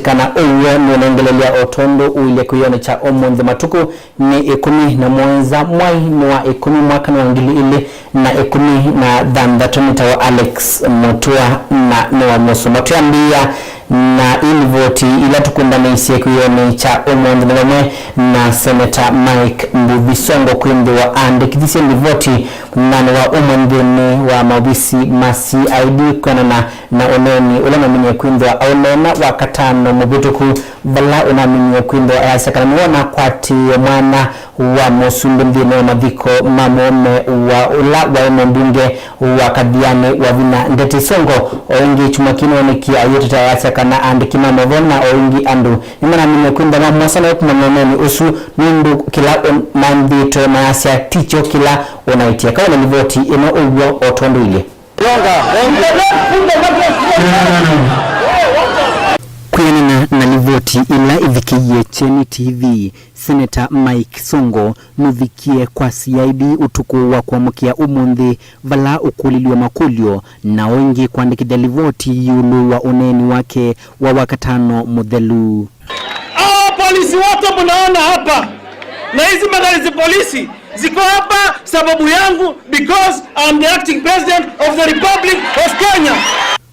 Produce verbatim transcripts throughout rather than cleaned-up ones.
Kana ũw'o nĩũnengelelya o tondũ ũilye kĩwĩonĩ kya ũmũnthĩ matukũ nĩ ĩkũmi na mũonza mwai nĩ wa ĩkũmi mwaka nĩ wa ngili ilĩ na ĩkũmi na thanthatũ. Nĩtawa Alex Mutua na nĩ wa Mũsũmba. Twĩambĩĩa na ii livoti ila tũkũmbanĩisye kĩwĩonĩ kya ũmũnthĩ nĩ vamwe na Seneta Mike Mbuvi Songo kwĩthĩwa aandĩkithisye livoti mũthenya wa ũmũnthĩ nthĩnĩ wa maovisi ma C I D kwĩanana na ũneeni ũla mamenyie kwĩthĩwa aũneena Wakatano mũvĩtũku, vala ũnamenyie kwĩthĩwa ayasya kana nĩwe ũnakwatĩĩe mwana wa mũsumbĩ nthĩnĩ wa mathiko ma mũũme wa ũla waĩ mũmbunge wa Kathiani Wavina Ndeti. Songo o ĩngĩ kyumwa kĩĩ nĩwoonekie ayĩtetea ayasya kana aandĩki ma maũvoo na o ĩngĩ andũ nĩmanamenyie kwĩthĩwa mamwosa naĩ kumana na ũneeni ũsu, nũndũ kĩla ũnanthĩtwe mayasya tikyo kĩla ũnaĩtye. Kaũ na livoti ĩno ũw'o o tondũ ilye. Kwĩanana na livoti ĩla ĩvikĩie Kyeni T V, Seneta Mike Songo nũvikie kwa C I D ũtukũ wa kũamũkĩa ũmũnthĩ, vala ũkũlilw'e makũlyo na o ĩngĩ kũandĩkĩthya livoti ĩũlũ wa ũneeni wake wa Wakatano mũthelu. Hawa polisi wote mnaona hapa na hizi magari za polisi ziko hapa sababu yangu, because I'm the acting president of the Republic of Kenya.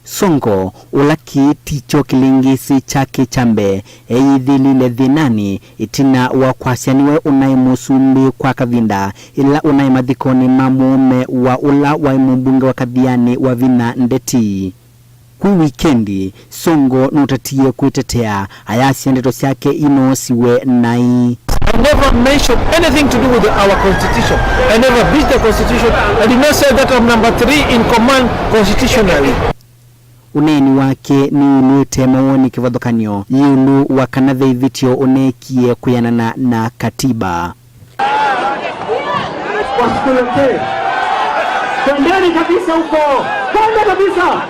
Songo, ũla kĩĩ tikyo kĩlĩngĩsĩ kyake kya mbee, eyĩthĩlile thĩnanĩ ĩtina wa kwasya nĩwe ũnaĩ mũsumbĩ kwa kavinda ĩla ũnaĩ mathikonĩ ma mũũme wa ũla waĩ mũmbunge wa Kathiani Wavina Ndeti. Kwĩ wikendi, Songo nũtatie kwĩtetea, ayasya ndeto syake inoosiwe naĩ. I never mentioned anything to do with our constitution. I never breached the constitution. I did not say that I'm number three in command constitutionally. Ũneeni wake nĩwĩlwĩte mawoni kĩvathũkany'o ĩũlũ wa kana ve ivĩtyo ũneekie kwĩanana na katiba. Wasikuletee. Kwendeni kabisa huko. Kwenda kabisa.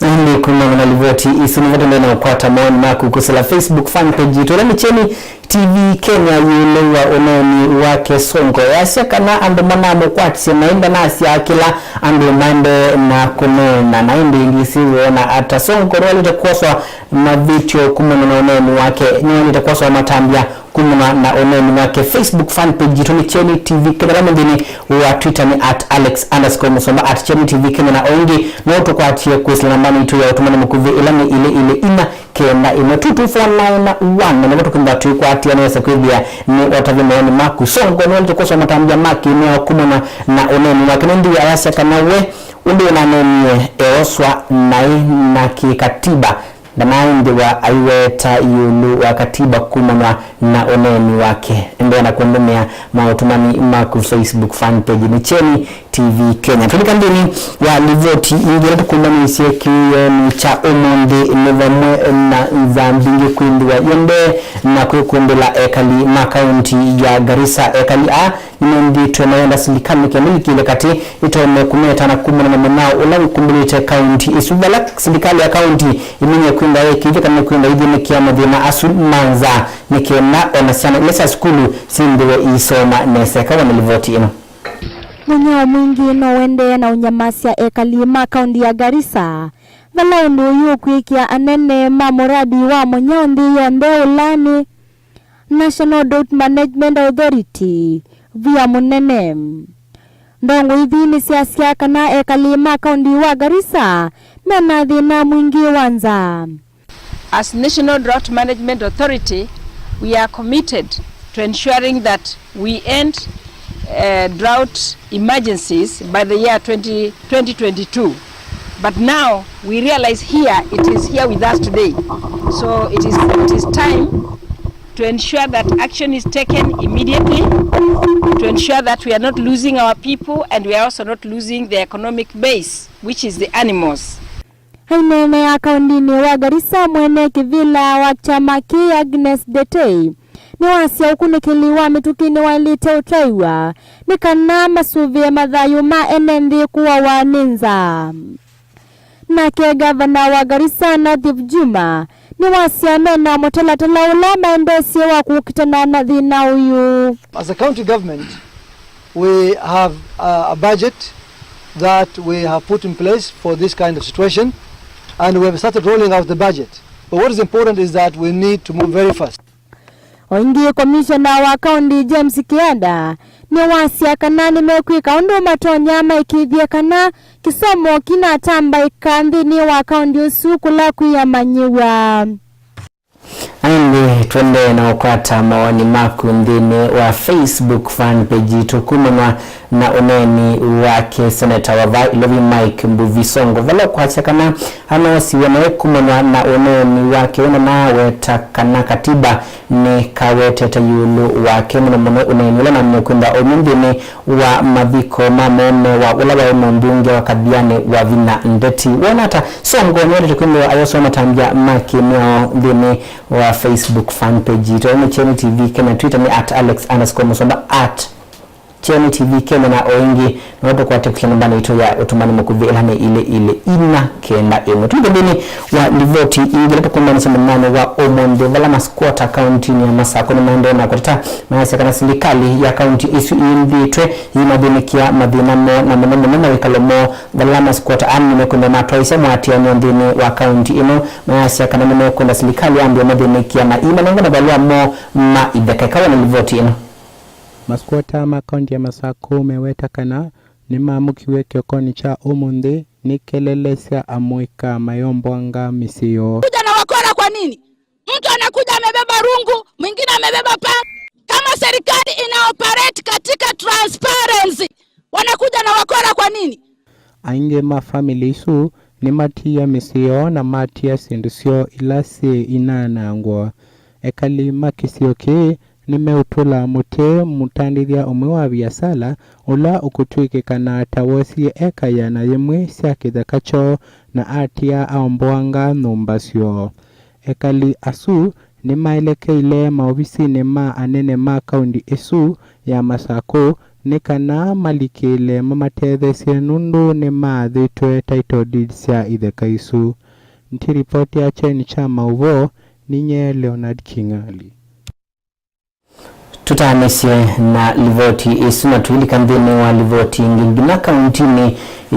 Ĩndĩ kumana na livoti isu, nĩvo tũendee na ũkwata maoni maku kũsĩla Facebook fan page yitũ, ĩla nĩ Kyeni T V Kenya, ĩũlũ wa ũneeni wake Songo. Yasya kana andũ manamũkwatisye, na ĩndĩ nasyaa kĩla andũ maendee na kũneena. Na ĩndĩ ĩngĩ ĩsu wĩona ata? Songo nĩwaĩlĩte kwoswa mavĩtyo kumana na ũneeni wake, nĩwaĩlĩte kwoswa matambya kumana na ũneeni wake. Facebook fan page yitũ nĩ Kyeni T V Kenya, vala nthĩnĩ wa Twitter nĩ at alex underscore musomba, at Kyeni T V Kenya, na o ĩngĩ no ũtũkwatie kwĩsĩla nambanĩ yitũ ya ũtũmani mũkuvĩ, ĩla nĩ ilĩ ilĩ inya kenda ĩmwe two two four nine one, na nĩvo tũkwĩthĩwa twĩkwatĩa nĩwesa kwĩthĩa nĩ ũtavye maoni maku. Songo nĩwaĩlĩte kwoswa matambya ma kĩmĩao kumana na ũneeni wake. Nũndũ ayasya kana we ũndũ ũnaneenie eoswa naĩ na kĩkatiba, ndanaĩthĩwa aiweta ĩũlũ wa katiba kumana na ũneeni wake. Endeea na kũndũmĩa maũtũmani maku Facebook fan page nĩ Kyeni T V Kenya. Tũlika nthĩnĩ wa livoti ingĩ ĩla tũkũmbanĩisye kĩwĩonĩ kya ũmũnthĩ, nĩ vamwe na nza mbingĩ kwĩthĩwa iendee na kwĩkũmbĩla ekali ma kaunti ya Garissa. Ekali aa nĩmendĩtwe mayenda silikalĩ nĩ kenda ĩlikĩle katĩ ĩtonye kũmeta na kumana na mũnyao ũla ũkumbĩlĩte kaunti ĩsu, vala silikalĩ ya kaunti ĩmenye kwĩnda ĩkĩĩthya kana kwĩnda ĩthĩnĩkĩa mathĩna asu ma nza nĩ kenda ona syana ila sya sukulu syĩthĩwe iisoma nesa. Eka wone livoti ĩno. Mũnyao mwingĩ no ũendee na ũnyamasya ekali ma kaunti ya Garissa, vala ũndũ ũyũ ũkwĩkĩa anene ma mũradi wa mũnyao nthĩ yonthe ũla nĩ National Drought Management Authority via mũnene. Ndongoi ithi nĩsyasya kana ekali ma kaunti wa Garissa mena thĩna mwingĩ wa nzaa. As National Drought Management Authority, we are committed to ensuring that we end, uh, drought emergencies by the year twenty, twenty twenty-two. But now we realize here, it is here with us today. So it is, it is time to ensure that action is taken immediately to ensure that we are not losing our people and we are also not losing the economic base, which is the animals. Aineenea kaundinĩ wa Garissa, mwene kĩvĩla wa kyama kĩĩ Agnes Detei nĩwasya ũkunĩkĩli wa mĩtũkĩ nĩwaĩlĩte ũtaĩwa nĩ kana masũvĩe mathayũ ma ene nthĩ kũawa nĩ nzaa. Nake ngavana wa Garissa Nadhif Juma nĩwasya mena mũtalatala ũla maendeesye wa kũkitana na thĩna ũyũ. As a county government, we have, uh, a budget that we have put in place for this kind of situation, and we have started rolling out the budget. But what is important is that we need to move very fast. O ĩngĩ, komishona wa kaũntĩ James Kĩanda nĩwasya kana nĩmekwĩka ũndũ matonya maĩkĩĩthye kana kĩsomo kĩnatambaĩka nthĩnĩ wa kaũntĩ ũsu kũla kwĩamanyĩw'a. Na ĩndĩ tũendee na ũkwata mawoni maku nthĩnĩ wa Facebook fan page yitũ. Kumanwa na ũneeni wake seneta wa vaa Ilovi Mike Mbuvi Sonko, vala ũkwasya kana anoosiwe naĩ kumanwa na ũneeni wake ũna naweta kana katiba nĩkawetete ĩũlũ wake, mũno mũno ũneeni ũla namina kwĩthwa oumya nthĩnĩ wa mathiko ma mũũme wa ũla waĩ mũmbunge wa Kathiani Wavinya Ndeti. Wona ata? Sonko nĩwetete kwĩthĩwa ayosoma matambya ma kĩmĩao nthĩnĩ wa Facebook fan page yitũ. Nĩ Kyeni T V Kenya, Twitter nĩ at alex underscore musomba, at Kyeni T V Kenya, na o ĩngĩ no tũkwate kũkĩla nũmbanĩ itũ ya ũtũmani mũkuvĩ, ĩla nĩ ilĩ ilĩ ina kenda ĩmwe. Tũmbe nthĩnĩ wa livoti ingĩ ĩla tũkũmbanĩsya mũthenyanĩ wa ũmũnthĩ, vala masquatter kauntinĩ ya Masakũ nĩmaendee na kũteta, mayasya kana silikalĩ ya kaunti ĩsu ĩyĩmbĩtwe yĩmathĩnĩkĩa mathĩna moo, na mũno mũno mawĩkalo moo, vala masquatter aa nĩmekwenda matwaĩsya mũatĩanĩo nthĩnĩ wa kaunti ĩno. Mayasya kana nĩmekwenda silikalĩ yambĩe mathĩnĩkĩa na ĩmanenga mavalũa moo ma itheka. Ĩkawa na livoti ĩno. Masquatter ma kaunti ya Masakũ meweta kana nĩmamũkiwe kĩokonĩ kya ũmũnthĩ nĩ kelelesya amũika mayomboanga mĩsyĩ yoo. Kuja na wakora kwa nini? Mtu anakuja amebeba rungu, mwingine amebeba panga. Kama serikali ina operate katika transparency, wanakuja na wakora kwa nini? Aingĩ ma famĩlĩ isu nĩmatiie mĩsyĩ yoo na matia syĩndũ syoo ila syĩ inaanangwa. Ekali ma kĩsio kĩĩ nĩmeũtũla mũtĩ mũtandĩthya ũmwe wa viasala ũla ũkũtw'ĩkĩkana ta wosie eka ĩana yĩmwe sya kĩtheka kyoo na atia aomboanga nyũmba syoo. Ekali asu nĩmaelekeile maovisinĩ ma anene ma kaunti ĩsu ya Masakũ nĩ kana malikĩle mamatetheesye nũndũ nĩmaathĩtwe title deed sya itheka isu. Nĩ ripoti ya Kyeni kya Maũvoo, ninyie Leonard King'ali. Tũtaanĩsye na livoti ĩsu na tũilika nthĩnĩ wa livoti ĩngĩ nginya kauntinĩ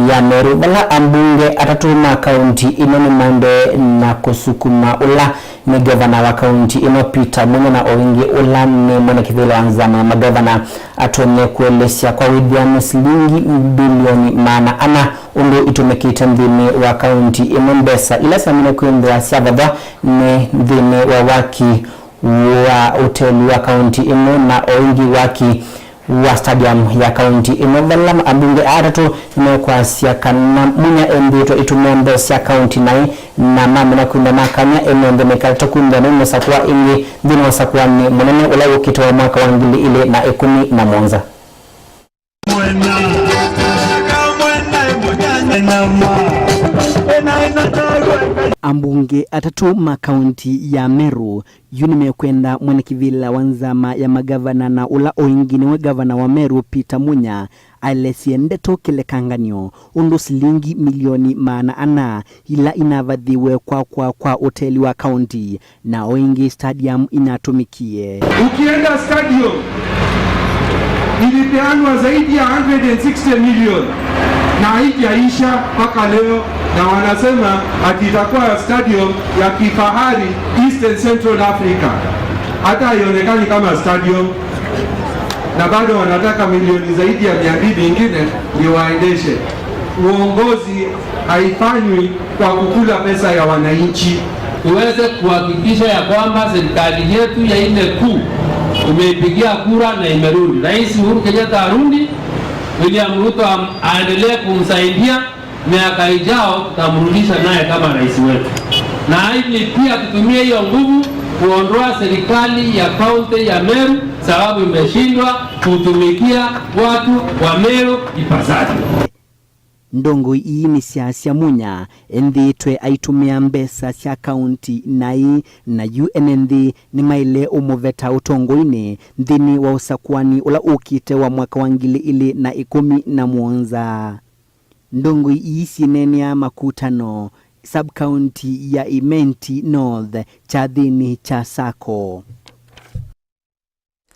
ya Meru, vala ambunge atatũ ma kaunti ĩno nĩmaendee na kũsukuma ũla nĩ ngavana wa kaunti ĩno Peter Munya, na o ĩngĩ ũla nĩ mwene kĩvĩla wa nzama ya magavana atonye kũelesya kwa wĩthĩano silingi mbilioni maana ana ũndũ itũmĩkĩte nthĩnĩ wa kaunti ĩno, mbesa ila syamine kwĩthĩwa syavathwa nĩ nthĩnĩ wa waki wa ũteli wa kaunti ĩno na o ĩngĩ waki wa stadium ya kaunti ĩno, vala ambunge aa atatũ nĩmekwasya kana Munya embĩtwe ĩtũmĩa mbesa sya kaunti naĩ, na mamina kwĩnda makany'a ene onthe mekatata kwĩnda nĩ mũsakũa ĩngĩ nthĩnĩ wa ũsakũanĩ mũnene ũla wũkĩte wa mwaka wa ngili ilĩ na ĩkũmi na mũonza. Ambunge atatũ ma kaunti ya Meru yu nĩmekwenda mwene kĩvĩla wa nzama ya magavana na ũla o ĩngĩ nĩwe gavana wa Meru Peter Munya aelesye ndeto kĩlekanganyo ũndũ silingi milioni maana ana ila inavathiwe kwakwa kwa ũteli wa kaunti na o ĩngĩ stadium inatũmĩkie. Ukienda stadium ilipeanwa zaidi ya hundred and sixty million na haijaisha mpaka leo, na wanasema ati itakuwa stadium ya kifahari Eastern Central Africa. Hata haionekani kama stadium, na bado wanataka milioni zaidi ya mia mbili ingine ndio waendeshe. Uongozi haifanywi kwa kukula pesa ya wananchi. Tuweze kuhakikisha ya kwamba serikali yetu ya nne kuu tumeipigia kura na imerudi. Rais Uhuru Kenyatta arudi, William Ruto am-, aendelee kumsaidia, miaka ijao tutamrudisha naye kama rais wetu. Na ili pia tutumie hiyo nguvu kuondoa serikali ya kaunti ya Meru, sababu imeshindwa kutumikia watu wa Meru ipasavyo. Ndongoi ii nĩsyasya Munya enthĩĩtwe aitũmĩa mbesa sya kaunti naĩ, na yu ene nthĩ nĩmaĩle ũmũveta ũtongoinĩ nthĩnĩ wa ũsakũani ũla ũkĩte wa mwaka wa ngili ilĩ na ĩkũmi na mũonza. Ndongoi ii syĩneenea makutano sub-county ya Imenti North kyathĩnĩ kya Sacco.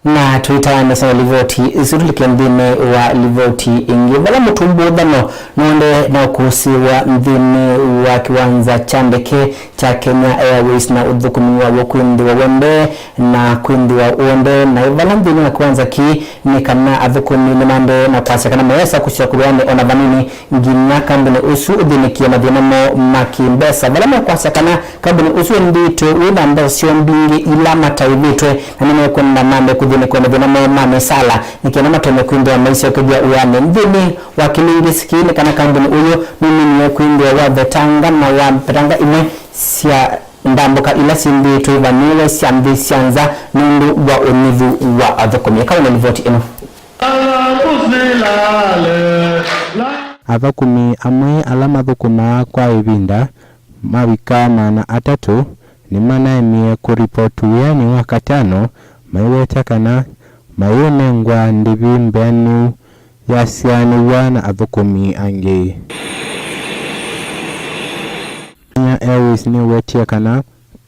Na tũitaa nesa na livoti ĩsu, tũlike nthĩnĩ wa livoti ĩngĩ. Vala mũtumbũthano nũendee na kũsĩĩwa nthĩnĩ wa kĩwanza kya ndeke kya Kenya Airways, na ũthũkũmi waw'o kwĩthĩwa ũendee na kwĩthĩwa ũendee na ĩvala nthĩnĩ wa kĩwanza kĩĩ nĩ kana athũkũmi nĩmaendee na kwasya kana mayĩsa kũsyoka wĩanĩ o na vanini, nginya kambuni ũsu ũthĩnĩkĩe mathĩna moo ma kĩ-mbesa, vala mekwasya kana kambuni ũsu ũendĩtwe wĩ na mbesa syoo mbingĩ ila mataĩvĩtwe, na nĩmekwenda mambe kũthĩnĩkwa mathĩna moo ma mĩsala nĩ kenda matonye kwĩthĩwa maisyokethya wĩanĩ. Nthĩnĩ wa kĩlĩngĩsi kĩĩ nĩ kana kambuni ũyũ nũminie kwĩthĩwa wavetanga na wavetanga imwe sya ndambũka ila syĩmbĩtwe ivaniwe sya nthĩ sya nza nũndũ wa ũnyivu wa athũkũmi. Eka wone livoti ĩno. Athũkũmi amwe ala mathũkũmaa kwa ĩvinda mavika maana atatũ nĩmanaemie kũripoti wĩanĩ Wakatano, maiweta kana mayĩnengwa ndĩvi mbeanĩu yasyaanĩw'a na athũkũmi angĩ. Kenya Airways nĩwetie kana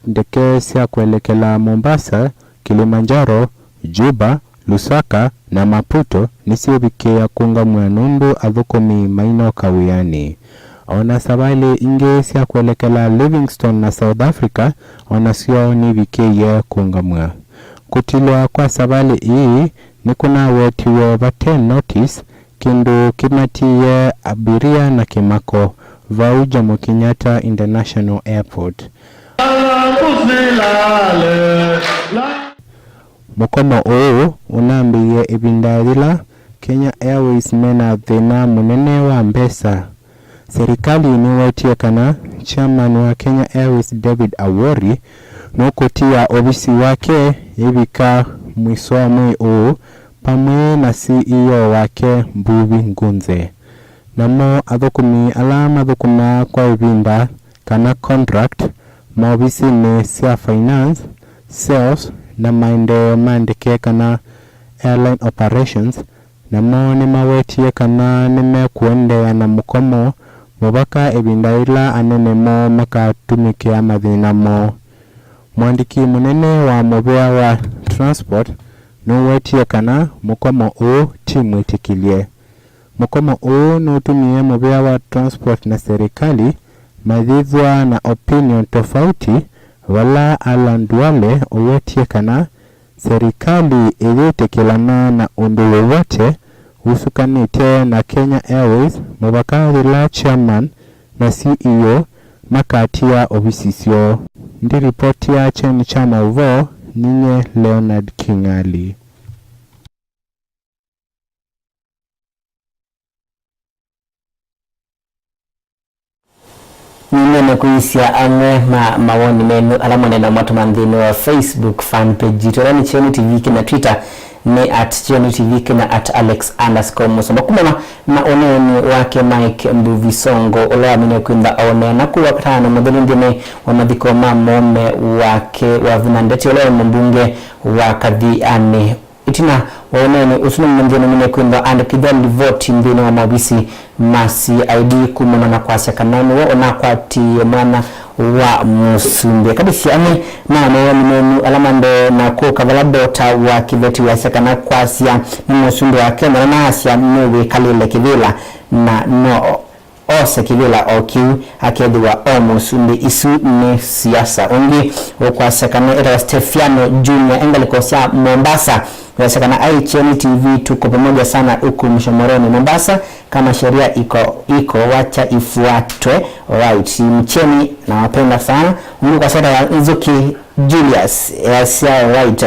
ndeke sya kwelekela Mombasa, Kilimanjaro, Juba, Lusaka, na Maputo nĩsyĩvikĩĩa kũũngamw'a nũndũ athũkũmi mainoka wĩanĩ. O na savalĩ ingĩ sya kwelekela Livingstone na South Africa o nasyo nivikĩĩe kũũngamw'a. Kũtilwa kwa savalĩ ii nĩkũnawetiwe vate notice, kĩndũ kĩmatiie abiria na kĩmako vau Jomo Kenyatta International Airport. Mũkomo ũũ ũnambĩĩe ĩvinda yĩla Kenya Airways me na thĩna mũnene wa mbesa. Serikali nĩwetie kana chairman wa Kenya Airways David Awori nũkũtia ovisi wake ĩvika mwiso wa mwei ũũ, vamwe na C E O wake Mbuvi Ngunze. Namo athũkũmi ala mathũkũmaa kwa ĩvinda kana contract maovisinĩ sya finance, sales, na maendeeo ma ndeke kana airline operations, namo nĩmawetie kana nĩmekũendeea na mũkomo mũvaka ĩvinda yĩla anene moo makatumĩkĩa mathĩna moo. Mũandĩki mũnene wa mũvĩa wa Transport nũwetie kana mũkomo ũũ ti mwĩtĩkĩlye. Mũkomo ũũ nũtumie mũvĩa wa Transport na serikali mayĩthwa na opinion tofauti, vala Alan Duale ũwetie kana serikali ĩyĩtĩkĩlana na ũndũ wow'ote ũsukanĩte na Kenya Airways mũvaka yĩla chairman na C E O makatia ovisi syoo. Ndĩlipotia kyeni kya maũvoo, ninyie Leonard Kĩng'ali. Nĩnene kwĩsya amwe ma mawoni menyu ala mwendeenda mwatũma nthĩnĩ wa Facebook fan page yitũ, ĩla nĩ Kyeni T V Kenya, Twitter nĩ at Kyeni T V Kenya, at Alex underscore Musoma. Kumana na ũneeni wake Mike Mbuvi Songo, ũla waminie kwĩntha aũneena kũu Wakatano mũthelu nthĩnĩ wa mathiko ma mũũme wake Wavina Ndeti, ũla wĩ mũmbunge wa Kathiani. Ĩtina wa ũneeni ũsu nĩ mũnthĩ nũmine kwĩthwa andĩkĩthya livoti nthĩnĩ wa maovisi ma C I D kumana na kwasya kana nĩwe ũnakwatĩie mwana wa mũsumbĩ. Katĩ sya amwe ma mawoni menyu ala mandee na kũka vala Dota wa Kĩveti wasya kana kwasya nĩ mũsumbĩ wa Kenya na naasya nĩwĩkalĩle kĩvĩla na no ose kĩvĩla o kĩu akethĩwa o mũsumbĩ. Isu nĩ siasa. Ũngĩ ũkwasya kana etawa Stefiano Junior e ngalĩko sya Mombasa, wasya kana ai Kyeni T V tuko pamoja sana huku Mshomoroni Mombasa, kama sheria iko iko wacha ifuatwe. Alright, Mcheni nawapenda sana. Ũngĩ ũkwasya etawa Nzuki Julius, easya right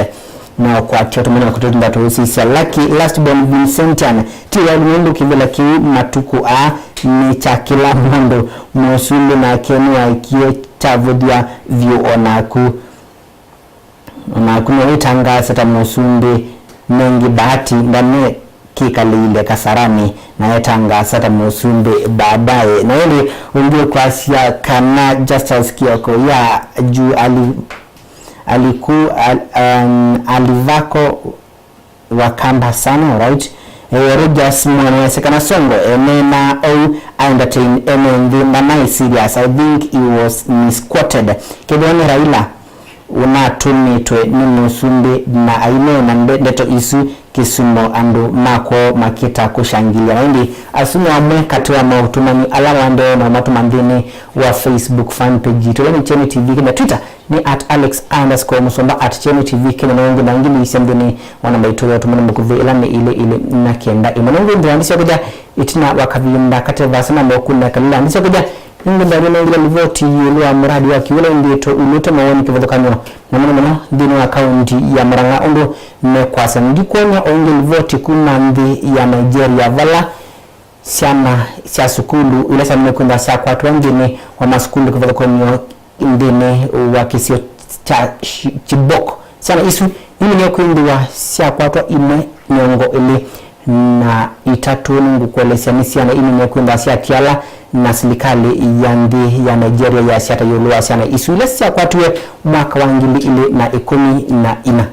na ũkwatya ũtũmani wa kũtũtunda tũũsisya. Lucky last born Vincentian, ti wau nũndũ kĩvĩla kĩu matukũ aa nĩ kya kĩla mũndũ. Mũsumbĩ nake nĩwaekie kyavũthya vyũ. Onaku, onaku nowĩtangaasa ta mũsumbĩ, Mengi Bahati ndane kĩkalĩile Kasarani, na etangaasa ta mũsumbĩ baadaye. Na ĩndĩ ũngĩ ũkwasya kana Justus Kioko ya juu ali-, aliku-, al-, um, alivako Wakamba sana, right? Eh, Rogers mwana wa Sekana Songo, eh, nena ou a entertain ene nthĩ, ndanaĩ serious. I think he was misquoted. Kethĩwa nĩ Raila, Ũnatũmĩtwe nĩ mũsumbĩ na aineena nde-, ndeto isu Kisumo, andũ ma kwoo makĩta kũshangĩlya. Na ĩndĩ asu nĩ amwe katĩ wa maũtũmani ala waendee na ũmatũma nthĩnĩ wa Facebook fan page yitũ, ĩla nĩ Kyeni T V Kenya. Twitter nĩ at alex underscore musumba, at Kyeni T V Kenya, na ũngĩ na ũngĩ nĩisya nthĩnĩ wa namba itũ ya ũtũmani mũkuvĩ, ĩla nĩ ilĩ ilĩ na kenda ĩmwe. Nũngwĩthĩwa ndisya kũja ĩtina wa kavinda kate vaasa na mokuna kalila ndisya kũja. Nĩngwenda nĩnengile livoti ĩũlũ wa mũradi wa kĩw'ũ ĩla ĩndĩ tũulũte mawoni kĩvathũkany'o, na mũno mũno nthĩnĩ wa kaunti ya Murang'a, ũndũ mekwasya. Ndikwony'a o ĩngĩ livoti kuma nthĩ ya Nigeria, vala syana sya sukulu ila syamine kwĩthwa syakwatwa nthĩnĩ wa masukulu kĩvathũkany'o nthĩnĩ wa kĩsio kya Chi-, Chibok. Syana isu nĩmine kwĩthĩwa syakwatwa imwe mĩongo ĩlĩ na itatũ. Nĩngũkũelesya nĩ syana imine kwĩthwa syatiala, na silikalĩ ya nthĩ ya Nigeria yasya ata ĩũlũ wa syana isu ila syakwatiwe mwaka wa ngili ilĩ na ĩkũmi na ina.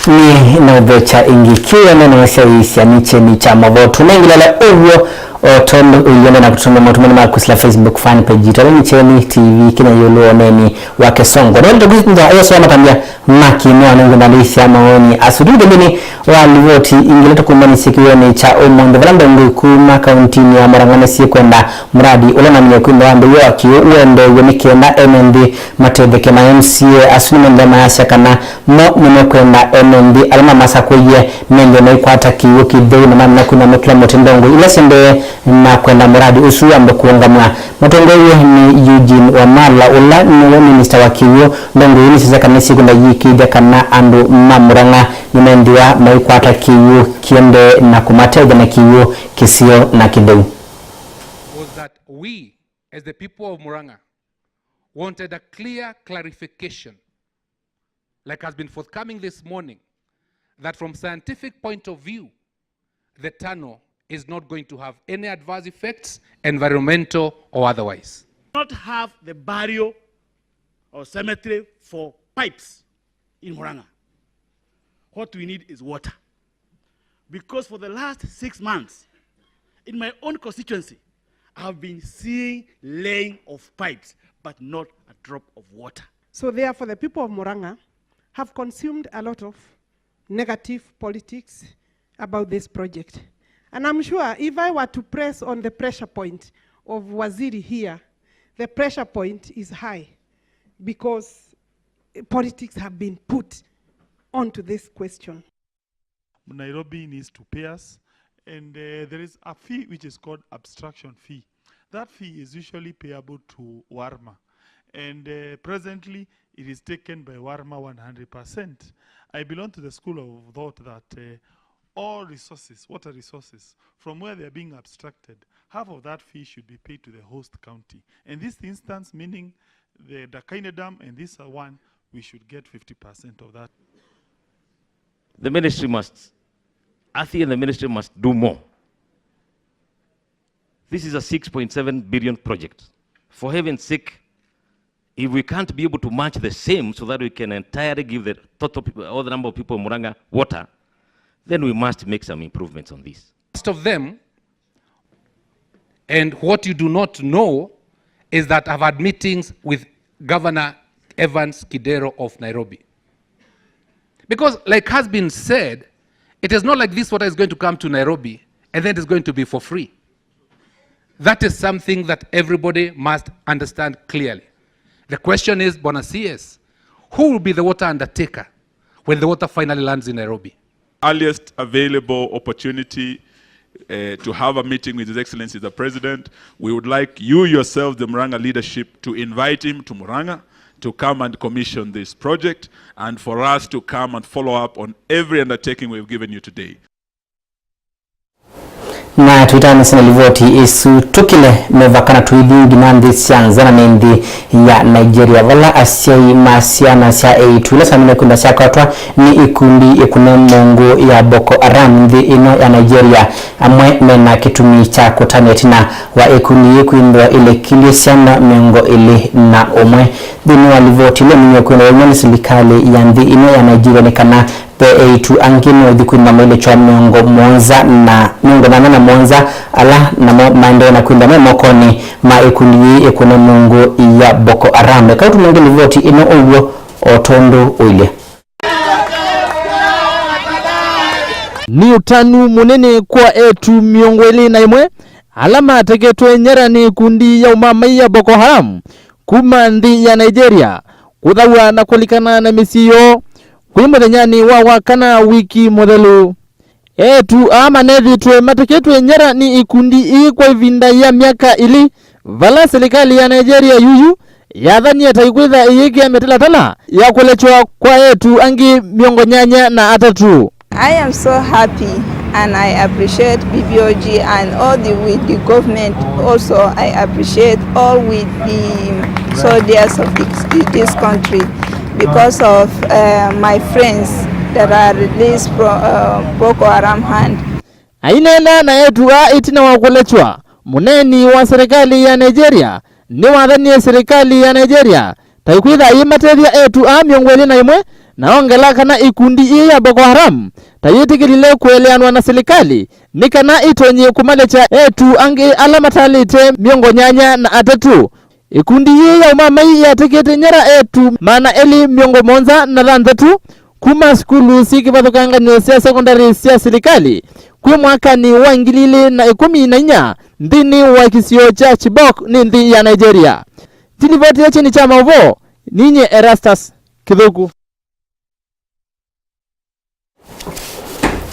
Nĩ naũthokya ĩngĩ kĩw'ũ nĩ naasyaĩĩsya nĩ Kyeni kya Mavoo. Tũnengilala ũw'o o tondũ ũienda na kũtũma maũtũmani maku sila Facebook fan page yitũ, ala nĩ Kyeni T V Kenya, ĩũlũ wa ũneeni wa Kĩsũngũ. Nĩwendete kwĩsũngĩa ĩyo soma tambĩa Maki nĩwanengie ndalĩsya maoni asu. Tũthi nthĩnĩ wa livoti ĩngĩ ĩla tũkũmanyĩsye kĩw'ũnĩ kya ũmũnthĩ, vala ndongoi kuma kauntinĩ ya Murang'a nĩsyĩkwenda mũradi ũla namenye kwĩthĩwa wambĩĩw'a wa kĩw'ũ ũendeew'e nĩ kenda ene nthĩ matetheke. Ma M C A asu nĩmaendeea mayasya kana mo nĩmekwenda ene nthĩ ala mamasakũie mendwe maikwata kĩw'ũ kĩtheu na mamina kwĩna nũkĩla mũtĩ ndongoi ila syendee na kwenda mũradi ũsu wambe kũũngamw'a. Mũtongoew'e nĩ Eugene Wamalwa, ũla nĩwe minista wa kĩw'ũ. Ndongoi ii nĩsisya kana nĩsyĩkwenda yĩĩkĩĩthya kana andũ ma Murang'a nĩmendĩwa maikwata kĩw'ũ kĩendee na kũmatethya na kĩw'ũ kĩseo na kĩtheu. Was that we, as the people of Murang'a, wanted a clear clarification, like has been forthcoming this morning, that from scientific point of view, the tunnel is not going to have any adverse effects, environmental or otherwise. Not have the burial or cemetery for pipes in Murang'a. What we need is water. Because for the last six months, in my own constituency, I've been seeing laying of pipes, but not a drop of water. So therefore, the people of Murang'a have consumed a lot of negative politics about this project. And I'm sure if I were to press on the pressure point of Waziri here, the pressure point is high because politics have been put onto this question. Nairobi needs to pay us, and, uh, there is a fee which is called abstraction fee. That fee is usually payable to Warma, and, uh, presently it is taken by Warma one hundred percent. I belong to the school of thought that, uh, all resources, water resources, from where they are being abstracted, half of that fee should be paid to the host county. In this instance, meaning the Dakaine Dam and this one, we should get fifty percent of that. The ministry must, Athi and the ministry must do more. This is a six point seven billion project. For heaven's sake, if we can't be able to match the same so that we can entirely give the total people, all the number of people of Murang'a water, then we must make some improvements on this. Most of them, and what you do not know is that I've had meetings with Governor Evans Kidero of Nairobi. Because, like has been said, it is not like this water is going to come to Nairobi and then it's going to be for free. That is something that everybody must understand clearly. The question is, Bwana C S, who will be the water undertaker when the water finally lands in Nairobi? Earliest available opportunity, uh, to have a meeting with His Excellency the President. We would like you yourself, the Murang'a leadership, to invite him to Murang'a to come and commission this project and for us to come and follow up on every undertaking we've given you today. Na twĩtanĩsye na livoti ĩsu, tũkĩle mĩvaka na tũithi nginya nthĩ sya nza, na nĩ nthĩ ya Nigeria, vala asyai ma syana sya eĩtu ila syamina kwĩnda syakwatwa nĩ ĩkundi ĩkũne mũngũ ya Boko Haram nthĩ ĩno ya Nigeria, amwe mena kĩtumi kya kũtanĩa ĩtina wa ĩkundi yĩĩ kwĩthĩwa ĩlekilye syana mĩongo ĩlĩ na ũmwe. Nthĩnĩ wa livoti ĩla ĩminĩe kwĩthĩwa yaumw'a nĩ silikalĩ ya nthĩ ĩno ya Nigeria, nĩ kana ve eĩtu angĩ meũthi kwĩthĩwa mailekya mĩongo mũonza na, mĩongo nyanya na mũonza, ala namo maendee na kwĩthĩwa me mokonĩ ma ĩkundi yĩĩ ĩkũne mũngũ ya Boko Haram. Eka ũtũnenge livoti ĩno ũw'o o tondũ ũilye. Nĩ ũtanu mũnene kwa eĩtu mĩongo ĩlĩ na ĩmwe ala mateketwe nyara nĩ ĩkundi ya ũmamai ya Boko Haram kuma nthĩ ya Nigeria kũthaw'a na kũlikana na mĩsyĩ yoo kwĩ mũthenyanĩ wa Wakana wiki mũthelu. Eĩtu aa manethĩtwe mateketwe nyara nĩ ĩkundi ii kwa ĩvinda ya myaka ĩlĩ, vala silikalĩ ya Nigeria yuyu yathanie ta ĩkwĩtha ĩyĩkĩa mĩtalatala ya kũlekywa kwa eĩtu angĩ mĩongo nyanya na atatũ. I am so happy and I appreciate B B O G and all the, with the government. Also, I appreciate all with the soldiers of this, this country because of uh, my friends that are released from uh, Boko Haram hand. Aineena na eĩtu aa ĩtina wa kũlekywa, mũneeni wa silikalĩ ya Nigeria nĩwathanie silikalĩ ya Nigeria ta ĩkwĩtha yĩmatethya eĩtu aa mĩongo ĩlĩ na ĩmwe, na ongela kana ĩkundi ĩĩ ya Boko Haram ta yĩtĩkĩlile kũeleanwa na silikalĩ nĩ kana ĩtonye kũmalekya eĩtu angĩ ala matalĩte mĩongo nyanya na atatũ. Ĩkundi yĩĩ ya ũmamai yatekete nyara eĩtu maana elĩ mĩongo mũonza na thanthatũ kuma sukulu syĩ kĩvathũkangany'o sya sekondalĩ sya silikalĩ kwĩ mwakanĩ wa ngili ilĩ na ĩkũmi na inya nthĩnĩ wa kĩsio kya Chibok nĩ nthĩ ya Nigeria. Ndilivoti ya kyeni kya maũvoo, ninye Erastus Kĩthũku.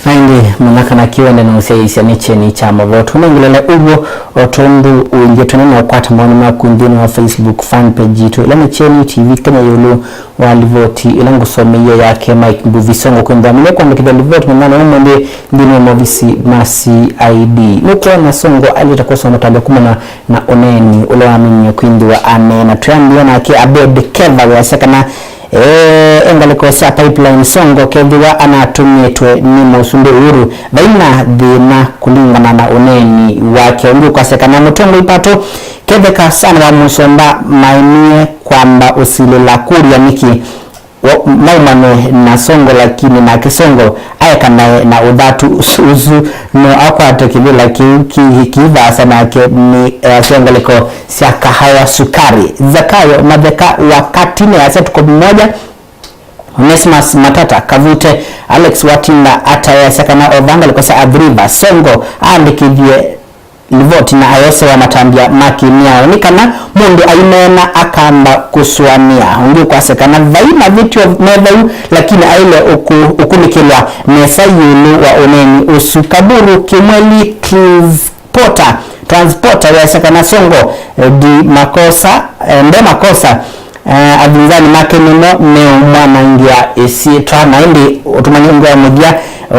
Na ĩndĩ mũthaka na kĩwende na ũsyaĩĩsya nĩ kyeni kya maũvoo. Tũnengelele ũw'o o tondũ ũilye, twĩna na ũkwata maoni maku nthĩnĩ wa Facebook fan page yitũ, ĩla nĩ Kyeni T V Kenya, ĩũlũ wa livoti ĩla ngũsomeie yake Mike Mbuvi Songo kwĩthĩwa nĩwe kwandĩkĩthya livoti mũthenya wa ũmũnthĩ nthĩnĩ wa maovisi ma C I D. Nũkwona Songo ailĩte kũsoma tandũ kumana na ũneeni ũla waminie kwĩthĩwa aneena. Twĩambĩĩa nake Abed Keva weasya kana, eh, e ngalĩko sya pipeline Songo kethĩwa anatũmĩtwe nĩ Mũsumbĩ Uhuru, vai na thĩna kũlingana na ũneeni wake. Ũngĩ ũkwasya kana mũtongoi Pato ketheka sana wa Mũsomba maemie kwamba ũsilĩla kũlya nĩkĩ wa-, maumane na Songo, lakini nake Songo aekanae na ũthatu ũsu, ũsu no akwate kĩvĩla kĩu ki-, kĩivaasa nake nĩ, eh, sya ngalĩko sya Kahawa Sukari. Zakayo Matheka wa Katine asya tuko mmoja. Onesmus Matata Kavute, Alex Watinda Atae asya kana ova ngalĩko sya Athi River, Songo aandĩkĩthye livoti na ayosewa matambya ma kĩmĩao nĩ kana mũndũ aineena akamba kũsũanĩa. Ũngĩ ũkwasya kana vai mavĩtyo me vau, lakini aĩle ũkũ-, ũkunĩkĩlwa nesa ĩũlũ wa ũneeni ũsu. Kaburu Kimweli Cliff Porter, Transporter, weasya kana Songo, eh, ndi makosa, eh, nde makosa, eh, avinzani make nĩmo meũmwanangĩa ĩsyĩtwa. Na ĩndĩ ũtũmani ũngĩ wa mũthya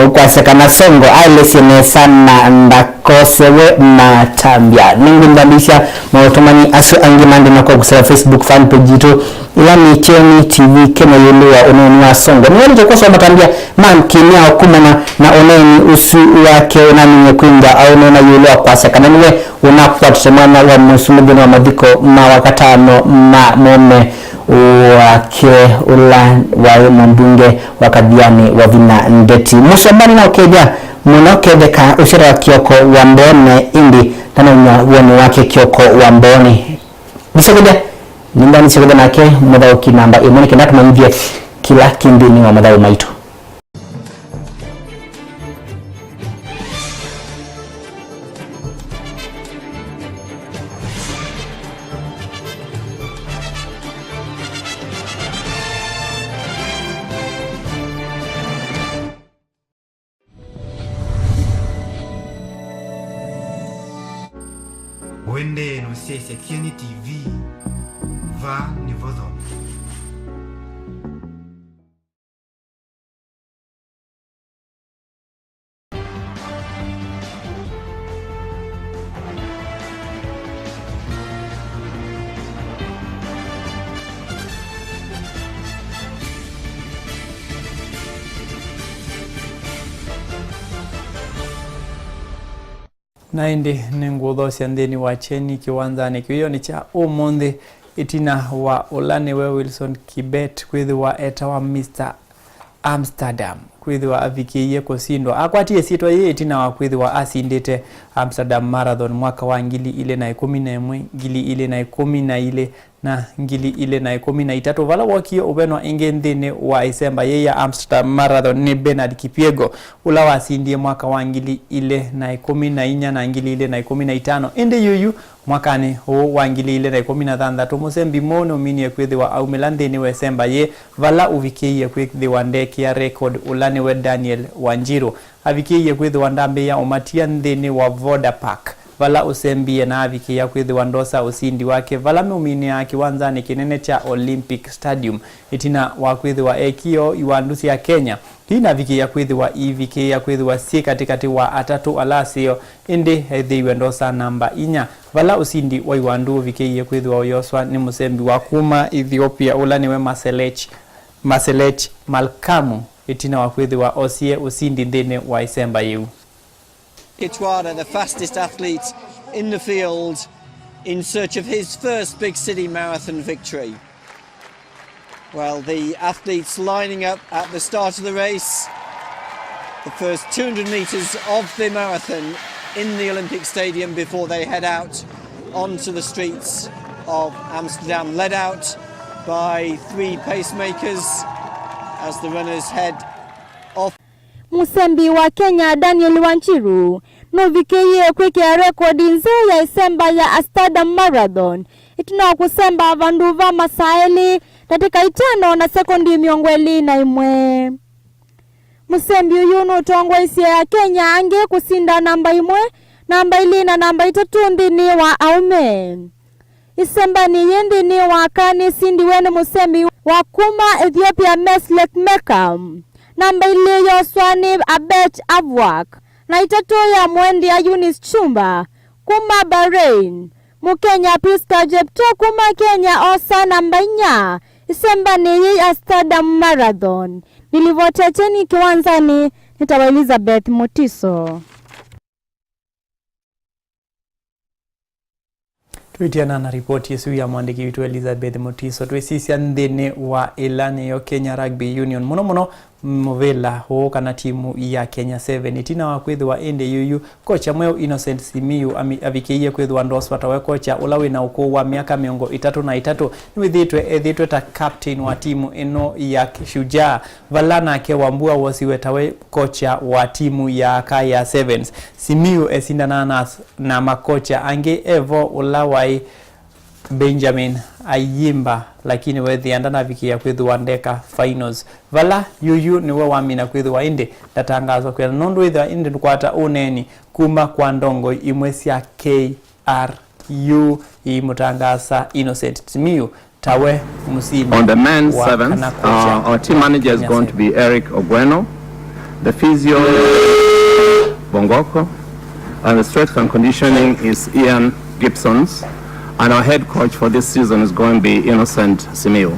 ũkwasya kana Songo aelesye nesa na ndakosewe matambya. Nĩngũndambĩsya maũtũmani asu angĩ ma nthĩnĩ wa kwa kũsĩla Facebook fan page yitũ, ĩla nĩ Kyeni T V Kenya, ĩũlũ wa ũneeni wa Songo. Nĩwendete kũsoma matambya ma kĩmĩao kumana na ũneeni ũsu wake ũnaminie kwĩthĩwa aũneena ĩũlũ wa kwasya kana nĩwe ũnakwatĩte mwana wa Mũsumbĩ nthĩnĩ wa mathiko ma wakatano ma mũũme wake ũla waĩ mũmbunge wa Kathiani, Wavina Ndeti. Mũsomba nĩnaũkethya mũno ketheka ũsyata wa Kioko wa Mboone, ĩndĩ ndanaumya woni wake Kioko wa Mboone. Nĩsyokeja, nĩndanisyokeja nake mũthaũki namba ĩmwe nĩ kenda tũmanyĩthye kĩla kĩ nthĩnĩ wa mathaũ maitũ. Ũendee na ũsyaĩĩsya Kyeni T V, vaa nĩvo thome. Na ĩndĩ nĩngũũthosya nthĩnĩ wa kyeni kĩwanzanĩ kĩu. Ĩyonĩ kya ũmũnthĩ, ĩtina wa ũla nĩwe Wilson Kibet kwĩthĩwa etawa Mister Amsterdam, kwĩthĩwa avikĩie kũsindwa. Akwatie ĩsyĩtwa yĩĩ ĩtina wa kwĩthĩwa asindĩte Amsterdam Marathon mwaka wa ngili ilĩ na ĩkũmi na ĩmwe, ngili ilĩ na ĩkũmi na ilĩ, na ngili ilĩ na ĩkũmi na itatũ, vala wokie ũvenwa ĩngĩ nthĩnĩ wa ĩsemba yĩĩ ya Amsterdam Marathon nĩ Bernard Kipyego, ũla wasindie mwaka wa ngili ilĩ na ĩkũmi na inya na ngili ilĩ na ĩkũmi na itano. Ĩndĩ yuyu, mwakanĩ ũũ wa ngili ilĩ na ĩkũmi na thanthatũ, mũsembi mũũ nũminie kwĩthĩwa aumĩla nthĩnĩ wa ĩsemba yĩĩ, vala ũvikĩie kwĩthĩwa ndekĩa record, ũla nĩwe Daniel Wanjiru. Avikĩie kwĩthĩwa ndambĩĩa ũmatia nthĩnĩ wa Voda Park, vala ũsembie na avikĩĩa kwĩthĩwa ndosa ũsindi wake, vala meũminĩaa kĩwanzanĩ kĩnene kya Olympic Stadium, ĩtina wa kwĩthĩwa ekie ũu iwandu sya Kenya. Ii navikĩĩa kwĩthĩwa iivikĩĩa kwĩthĩwa syĩ katĩkatĩ wa atatũ ala aseo, ĩndĩ ethĩiwe ndosa namba inya, vala ũsindi wa iwandu ũvikĩie kwĩthĩwa ũyoswa nĩ mũsembi wa kuma Ethiopia, ũla nĩwe Maselech, Maselech Malkamu, ĩtina wa kwĩthĩwa osie ũsindi nthĩnĩ wa ĩsemba yĩu. Kitwada, the fastest athlete in the field, in search of his first big city marathon victory. Well, the athletes lining up at the start of the race. The first two hundred metres of the marathon in the Olympic Stadium before they head out onto the streets of Amsterdam, led out by three pacemakers as the runners head off. Mũsembi wa Kenya Daniel Wanjiru nũvikĩie kwĩkĩa rekodi nzeo ya ĩsemba ya Amsterdam Marathon, ĩtina wa kũsemba vandũ va masaa elĩ, ndatĩka itano na sekondi mĩongo ĩlĩ na ĩmwe. Mũsembi ũyũ nũtongoeisye Akenya angĩ kũsinda namba ĩmwe, namba ilĩ na namba itatũ nthĩnĩ wa aũme. Ĩsembanĩ yĩĩ nthĩnĩ wa aka nĩsindiwe nĩ mũsembi wa kuma Ethiopia Meslek Mekam. Namba ilĩ yoswa nĩ Abet Avuak, na itatũ ya mũendea Eunice Chumba kuma Bahrain. Mũkenya Prisca Jepto kuma Kenya oosa namba inya ĩsembanĩ yĩĩ ya Amsterdam Marathon. Nĩlivotete nĩ kĩwanzanĩ nĩtawa Elizabeth Mutiso. Twĩtiana na ripoti ĩsu ya mwandĩki witũ Elizabeth Mutiso, twĩsisya nthĩnĩ wa ĩla nĩyo Kenya Rugby Union, mũno mũno mũvĩla ũũ kana timu ya Kenya Seven. Ĩtina wa kwĩthĩwa ĩndĩ yuyu, kocha mweũ Innocent Simiyu ami-, avikĩie kwĩthĩwa ndoswa tawe kocha ũla wĩna ũkũũ wa myaka mĩongo ĩtatũ na ĩtatũ, nĩwĩthĩĩtwe ethĩĩtwe ta captain wa timu ĩno ya Shujaa, vala nake Wambua wosiwe tawe kocha wa timu ya aka ya Sevens. Simiyu esindanaa na, na makocha angĩ, evo ũla waĩ Benjamin Ayimba, lakini wethĩa ndanavikĩĩa kwĩthĩwa ndeka finals, vala yuyu nĩwe wamina kwĩthĩwa ĩndĩ ndatangaaswa kwĩana, nũndũ wĩthĩwa ĩndĩ ndũkwata ũneeni kuma kwa ndongoi imwe sya K R U iimũtangaasa Innocent Simiyu tawe mũsindi. On the men's sevens, uh, our team manager is going to be Eric Ogweno. The physio, Bongoko, and the strength and conditioning is Ian Gibsons, and our head coach for this season is going to be Innocent Simiyu.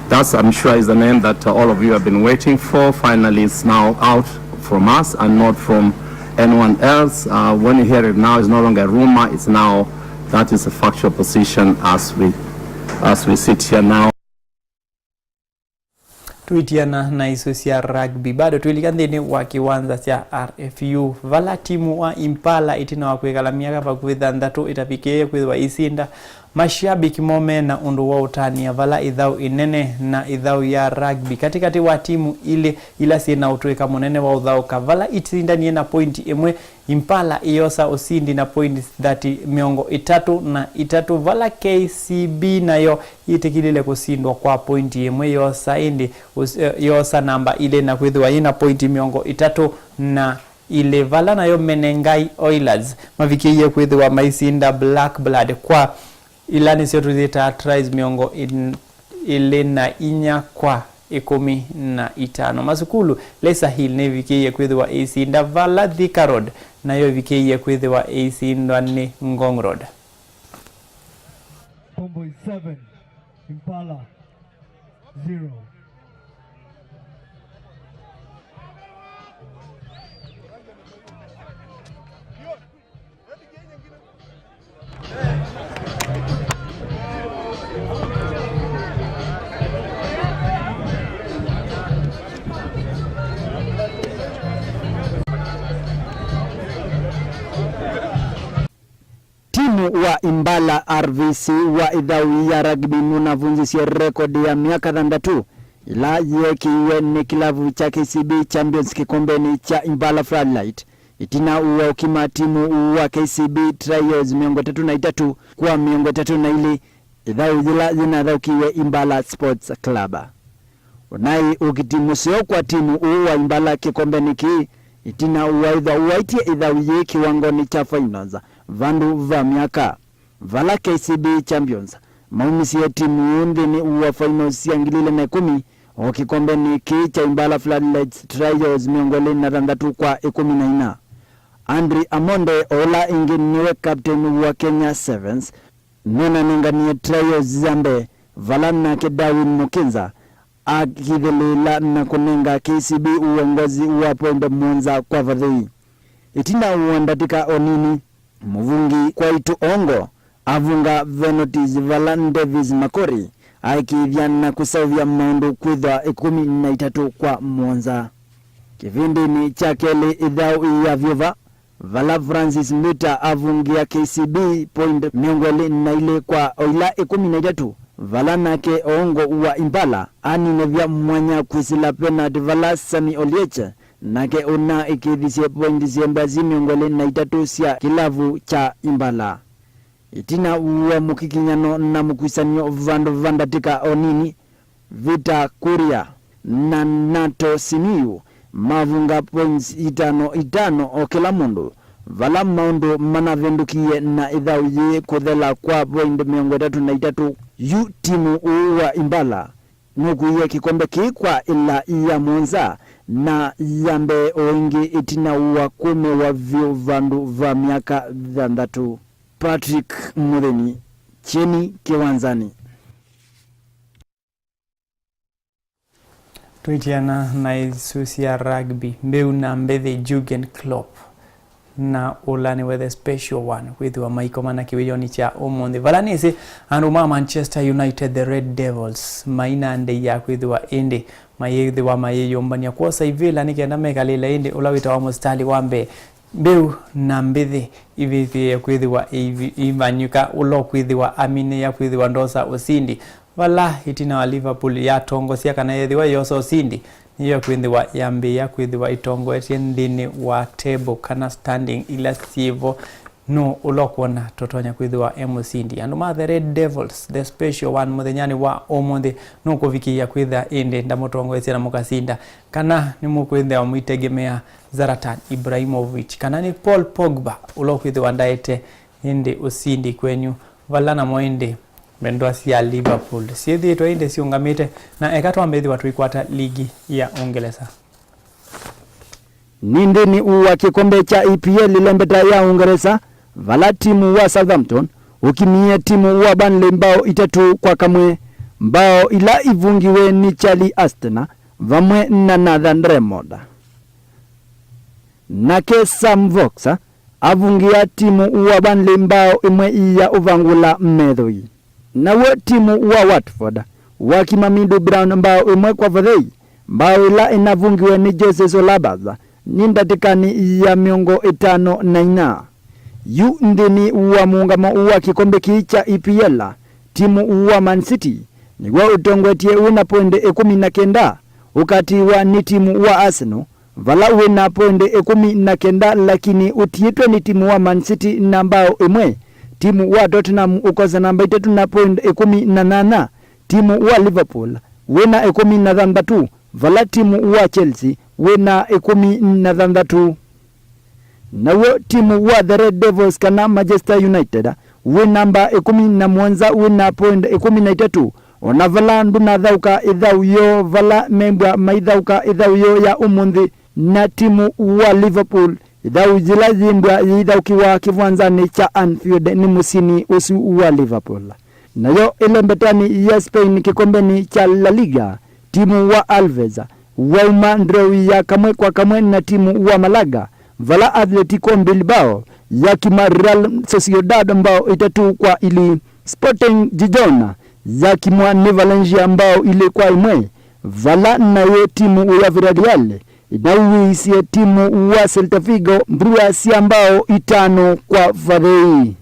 That's, I'm sure, is the name that, uh, all of you have been waiting for. Finally, it's now out from us and not from anyone else. Uh, when you hear it now, it's no longer a rumor, it's now, that is a factual position as we, as we sit here now. Twĩtiana na isu sya rugby, bado twĩlika nthĩnĩ wa kĩwanza kya R F U, vala timu wa Impala ĩtina wa kwĩkala myaka vakuvĩ thanthatũ ĩtavikĩĩe kwĩthĩwa ĩisinda. Mashabiki moo me na ũndũ wa ũtanĩa vala ĩthaũ ĩnene na ĩthaũ ya rugby katĩkatĩ wa timu ilĩ ila syĩ na ũtũĩka mũnene wa ũthaũka, vala itindanie na pointi ĩmwe, Impala ĩyosa ũsindi na pointi thirty, mĩongo ĩtatũ na itatũ, vala K C B nayo yĩtĩkĩlile kũsindwa kwa pointi ĩmwe, yosa ĩndĩ ũs-, eh, yosa namba ilĩ na kwĩthĩwa yĩ na pointi mĩongo ĩtatũ na ilĩ, vala nayo Menengai Oilers mavikĩie kwĩthĩwa maisinda Black Blood kwa ila nĩsyo tũyĩtaa tries mĩongo ĩlĩ na inya kwa ĩkũmi na itano. Masukulu, Leisure Hill nĩvikĩie kwĩthĩwa ĩisinda vala Thika Road nayo ĩvikĩie kwĩthĩwa ĩisindwa nĩ Ngong Road. Homeboys seven, Impala zero. Mbala R V C wa ĩthau ya rugby nũnavunjisye rekodi ya myaka thanthatũ ĩla yeekĩiwe nĩ kĩlavu kya K C B Champions kĩkombenĩ kya Impala Floodlight, ĩtina wa ũkima timu wa K C B Trios mĩongo ĩtatũ na itatũ kwa mĩongo ĩtatũ na ilĩ, ĩthau yĩla yĩnathaũkiwe Impala Sports Club. Ũnaĩ ũkiti mũseo kwa timu ũũ wa Impala kĩkombenĩ kĩĩ, ĩtina wa ĩthwa waĩtye ĩthau yĩĩ kĩwangonĩ kya finals vandũ va myaka, vala K C B Champions maumisye timu ũũ nthĩnĩ wa finals sya ngili ilĩ na ĩkũmi o kĩkombenĩ kĩĩ kya Impala Floodlights Trios mĩongo ĩlĩ na thanthatũ kwa ĩkũmi na ina. Andrew Amonde, o ũla ĩngĩ nĩwe captain wa Kenya Sevens, nũnanenganie Trios ya mbee, vala nake Darwin Mukinza akithĩlĩĩla na kũnenga K C B uongozi wa point mũonza kwa vathei. Ĩtina wa ndatĩka o nini, mũvungi Kwaitu Ongo avunga venotis vala Davis Makori aĩkĩĩthya na kũseũvya maũndũ kwĩthwa ĩkũmi na itatũ kwa mũonza. Kĩvĩndĩnĩ kya kelĩ ĩthau yavyũva, vala Francis Mbuta avungĩa K C B point mĩongo ĩlĩ na ilĩ kwa o ila ĩkũmi na itatũ, vala nake Oongo wa Impala aninĩvya mwanya kwĩsĩla penati vala Sami Oliech nake ũna ĩkĩthisye point syenda syĩ mĩongo ĩlĩ na itatũ sya kĩlavu kya Impala. Ĩtina wa mũkikinyano na mũkusanyo vandũ va ndatĩka o nini, Vita Kuria na Nato Simiyu mavunga points itano itano o kĩla mũndũ, vala maũndũ manavĩndũkie na ĩthau yĩĩ kũthela kwa point mĩongo ĩtatũ na itatũ. Yu timu ũũ wa Impala nũkuie kĩkombe kĩĩ kwa ĩla ya mũonza na ya mbee o ĩngĩ ĩtina wa kũmĩwa vyũ vandũ va myaka thanthatũ. Patrick Mũthĩni, Kyeni Kĩwanzanĩ. Twĩtiana na isu sya rugby, Mbeu na Mbĩthĩ Jurgen Klopp na ũla nĩwe the special one kwĩthĩwa maikomana kĩwĩonĩ kya ũmũnthĩ. Vala nĩsĩ andũ ma Manchester United, the Red Devils, maina ndei ya kwĩthĩwa ĩndĩ mayĩthĩwa mayĩyũmbany'a kwosa ivĩla nĩ kenda mekalĩle ĩndĩ ũla wĩtawa mũsitalĩ wa mbee. Mbeu na Mbĩthĩ ivĩthĩe kwĩthĩwa iivi-, iivanyũka ũla ũkwĩthĩwa aminĩĩa kwĩthĩwa ndosa ũsindi. Vala ĩtina wa Liverpool yatongosya kana yethĩwa ĩyosa ũsindi, nĩyo ĩkwĩthĩwa yambĩĩa kwĩthĩwa ĩtongoetye nthĩnĩ wa table kana standing ila syĩvo. Nũũ ũla ũkwona tũtonya kwĩthĩwa e mũsindi? Andũ ma the Red Devils, the special one, mũthenyanĩ wa ũmũnthĩ nũkũvikĩĩa kwĩthĩa ĩndĩ ndamũtongoesya na mũkasinda, kana nĩmũkwĩthĩwa mũitegemea Zlatan Ibrahimovic, kana nĩ Paul Pogba ũla ũkwĩthĩwa ndaete ĩndĩ ũsindi kwenyu, vala namo ĩndĩ mbendwa sya Liverpool syĩthĩĩtwe ĩndĩ siũngamĩte. Na eka twambe ĩthĩwa tũikwata ligi ya Ũngelesa. Nĩ nthĩnĩ wa kĩkombe kya E P L ĩlembeta ya Ũngelesa, vala timu wa Southampton ũkimie timu wa Burnley mbao itatũ kwa kamwe, mbao ila ivungiwe nĩ Charlie Astena vamwe na Nathan Remond. Nake Sam Vokes avungĩa timu wa Burnley mbao ĩmwe ya ũvangũla methoi. Naw'o timu wa Watford wakima Middlesbrough mbao ĩmwe kwa vathei, mbao ĩla ĩnavungiwe nĩ Jose Solabertha nĩ ndatĩkanĩ ya mĩongo ĩtano na inya. Yu nthĩnĩ wa mũũngamo wa kĩkombe kĩĩ kya E P L, timu wa Man City nĩw'o ũtongoetye wĩ na poindi ĩkũmi na kenda, ũkatiwa nĩ timu wa Arsenal vala wĩ na poindi ĩkũmi na kenda, lakini ũtiĩtwe nĩ timu wa Man City na mbao ĩmwe. Timu wa Tottenham ũkosa namba itatũ na poindi ĩkũmi na nyanya. Timu wa Liverpool wĩ na ĩkũmi na thanthatũ, vala timu wa Chelsea wĩ na ĩkũmi na thanthatũ. Naw'o timu wa the Red Devils kana Manchester United wĩ namba ĩkũmi na mũonza wĩ na point ĩkũmi na itatũ, o na vala ndũnathaũka ĩthau yoo vala membwa maithaũka ĩthau yoo ya ũmũnthĩ na timu wa Liverpool, ĩthau yĩla yĩmbwa yĩithaũkĩwa kĩvwanzanĩ kya Anfield nĩ mũsini ũsu wa Liverpool. Nayo ĩlembetanĩ ya Spain kĩkombenĩ kya La Liga, timu wa Alaves wauma ndreu ya kamwe kwa kamwe na timu wa Malaga, vala Atletico Bilbao yakima Real Sociedad mbao itatũ kwa ili. Sporting Gijona yakimwa nĩ Valencia mbao ilĩ kwa ĩmwe, vala nayo timu ya Villarreal ĩnauĩisye timu wa Celta Vigo mbua sya mbao itano kwa vathei.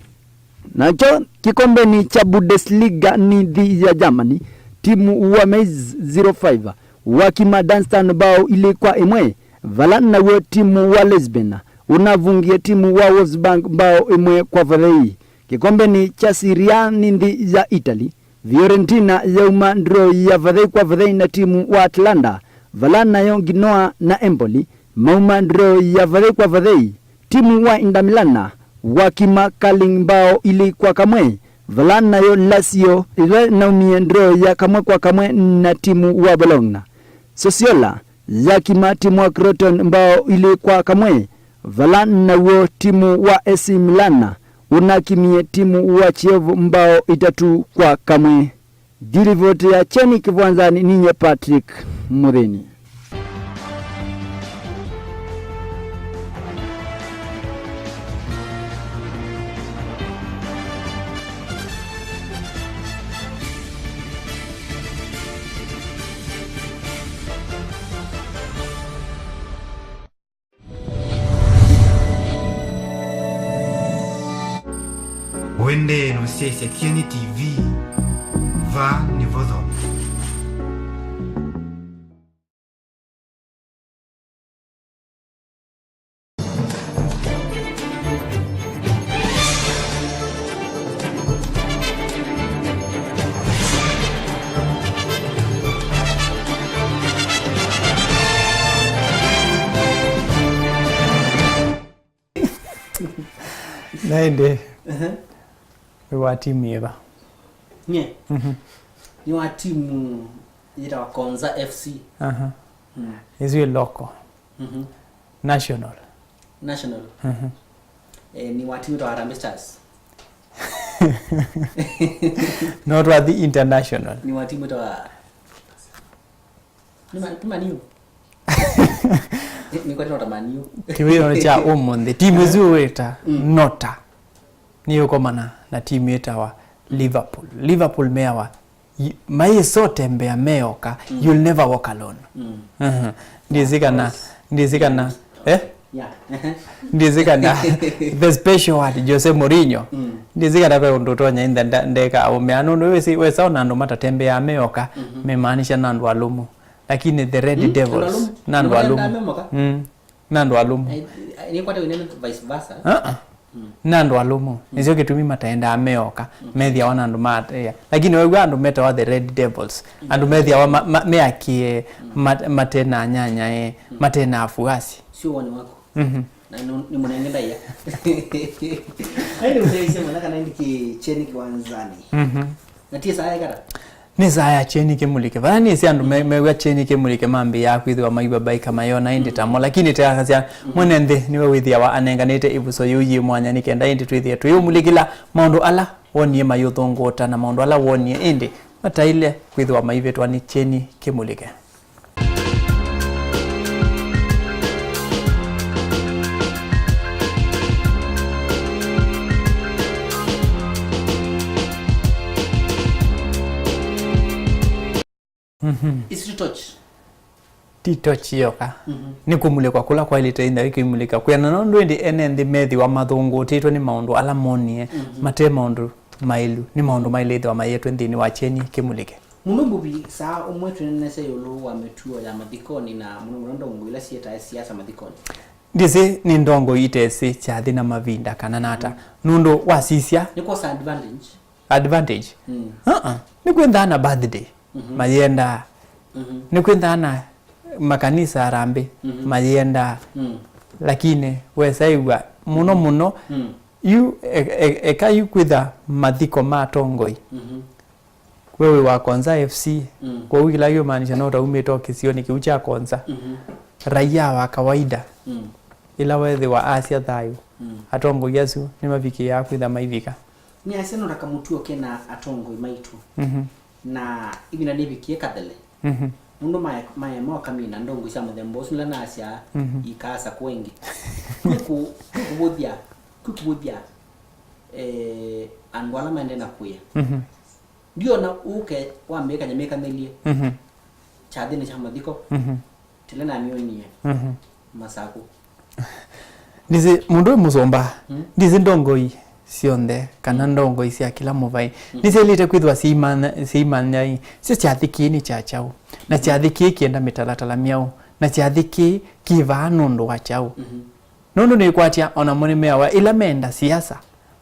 Nakyo kĩkombenĩ kya Bundesliga nĩ nthĩ ya Germany, timu wa Mainz zero five wakima Darmstadt mbao ilĩ kwa ĩmwe, vala naw'o timu wa Leipzig ũnavungie timu wa Wolfsburg mbao ĩmwe kwa vathei. Kĩkombenĩ kya Serie A nĩ nthĩ ya Italy, Fiorentina yauma draw ya vathei kwa vathei na timu wa Atalanta, vala nayo Genoa na Empoli mauma draw ya vathei kwa vathei. Timu wa Inter Milan wakima Cagliari mbao ilĩ kwa kamwe, vala nayo Lazio ĩla naumie draw ya kamwe kwa kamwe na timu wa Bologna. Sassuolo yakima timu wa Crotone mbao ilĩ kwa kamwe, vala naw'o timu wa A C Milan ũnakimie timu wa Chievo mbao itatũ kwa kamwe. Nĩ livoti ya Kyeni Kĩvwanzanĩ, ninyie Patrick Mũthĩni. Ũendee na ũsyaĩĩsya Kyeni T V, vaa nĩvo thome. Na ĩndĩ, ehe, wĩ wa timu yĩva? Nye? Mhm. Nĩ wa timu yĩtawa Konza F C. Aha. Mm. Ĩsu ĩ local. Mhm. National. National. Mhm. Eh, nĩ wa timu yĩtawa Harambee Stars. No twathi international. Nĩ wa timu yĩtawa Nĩ ma-, nĩ Man U. Nĩ, nĩ kwatĩ nota Man U. Kĩwĩoo kya ũmũnthĩ, timu ĩsu wĩta, mm, nota nĩyũkomana na timu ĩtawa Liverpool. Liverpool meawa, y-, maisotembea meoka, mm, you'll never walk alone. Mm. Mhm. Ndĩsĩ kana, ndĩsĩ kana, eh? Yeah. Ndĩsĩ kana the special one, Jose Mourinho. Mm. Ndĩsĩ kana ve ũndũ ũtonya ĩntha nda-, ndeka aũmea. Nũndũ wĩsĩ, wesa ona andũ matatembeaa meoka, mhm, memaanisha na andũ alũmu. Lakini the Red, mm, Devils, andũ alũmu. Na andũ alũmu. Nĩmatembeaa meoka? Mm. Na andũ alũmu. Eh, eh, nĩkwate wĩnene vice versa. Uh-uh. Mm. Na andũ alũmu. Mm. Nĩsyo kĩtumi mataendaa meoka. Mm. Methiawa na andũ maatea. Lakini wew'a andũ metawa the Red Devils. Mm. Andũ methiawa ma-, ma-, meakie, mm, ma-, mate na nyanyae, mm, mate na afuasi. Sio woni wako. Mhm. Na nũ-, nĩ mũnenge ndaĩa. Aĩ nĩ ũtheisye mwana kana ĩndĩ kĩ Kyeni Kĩwanzanĩ. Mhm. Na tiĩ saa ya kata? Nĩ saa ya Kyeni Kĩmulĩke. Vaya nĩsĩ andũ me-, mew'a Kyeni Kĩmulĩke mambĩĩaa kwĩthĩwa maivabaĩka mayona ĩndĩ tamo, lakini teakasya, mhm, mwene nthĩ nĩwe wĩthĩawa anenganĩte ĩvuso yĩu yĩ mwanya nĩ kenda ĩndĩ twĩthĩe tũyĩũmulĩkĩla maũndũ ala wonie mayũthũngũũta na maũndũ ala wonie ĩndĩ mataĩle kwĩthĩwa maivĩtwa nĩ Kyeni Kĩmulĩke. Mhm. History torch. Ti torch yoka. Mhm. Nĩ kũmulĩkwa kũla kwaĩlĩte ĩtha ĩkĩmulĩka. Kwĩana na ũndũ ĩndĩ ene nthĩ methĩwa mathũngũũtĩtwe nĩ maũndũ ala monie, mhm, mate maũndũ maĩlu, nĩ maũndũ maĩle ĩthĩwa mayĩtwe nthĩnĩ wa Kyeni Kĩmulĩke. Mũno ngũvi saa ũmwe twĩneenesya ĩũlũ wa mĩtuo ya mathikonĩ na mũno mũno ndongoi ila syĩtae siasa mathikonĩ. Ndĩsĩ nĩ ndongoi itesĩ kyathĩ na mavinda kana nata, mm, nũndũ wasisya. Nĩ kwosa advantage. Advantage? Mm. Uh-uh. Nĩ kwĩnthaa na birthday, mhm, mayĩendaa. Mhm. Nĩ kwĩnthaa na makanisa harambee, mhm, mayĩendaa. Mm. Lakini wesaĩw'a mũno, mm, mũno, mm, yu e-, e-, eka yu kwĩtha mathiko ma atongoi. Mhm. We wĩ wa Konza F C, mm, kwoou kĩla kĩũmaanisha no ta umĩte o kĩsionĩ kĩu kya Konza. Mhm. Raia wa kawaida, mm, ĩla wethĩwa asya thayũ, mm, atongoi asu nĩmavikĩaa kwĩtha maivika. Nĩasya no ta kamũtuo ke na atongoi maitũ. Mhm. Na ĩvinda nĩvikie kathele. Mhm. Nũndũ mae-, maema ũkamina ndongoi sya mũthemba ũsu nĩla nasya, mhm, ikaasa kũengĩ. Kwĩ kũ-, kwĩ kũvũthya, kwĩ kũvũthya, eh, andũ ala maendee na kũya. Mhm. Ndiona ũke wambĩĩkany'a mĩkanĩlye, mhm, kyathĩnĩ kya mathiko, mhm, tĩla namyonie, mhm, Masakũ. Ndĩsĩ mũndũ wĩ mũsũmba, mm, ndĩsĩ ndongoi syonthe, kana ndongoi sya kĩla mũvai, nĩsyaĩlĩte kwĩthĩwa syĩimanya-, syĩimanyai, syo kyathĩ kĩĩ nĩ kya kyaũ, na kyathĩ kĩĩ kĩenda mĩtalatala myaũ, na kyathĩ kĩĩ kĩ vaa nũndũ wa kyaũ. Nũndũ nĩkwatya ona mo nĩmeawa ĩla meenda siasa,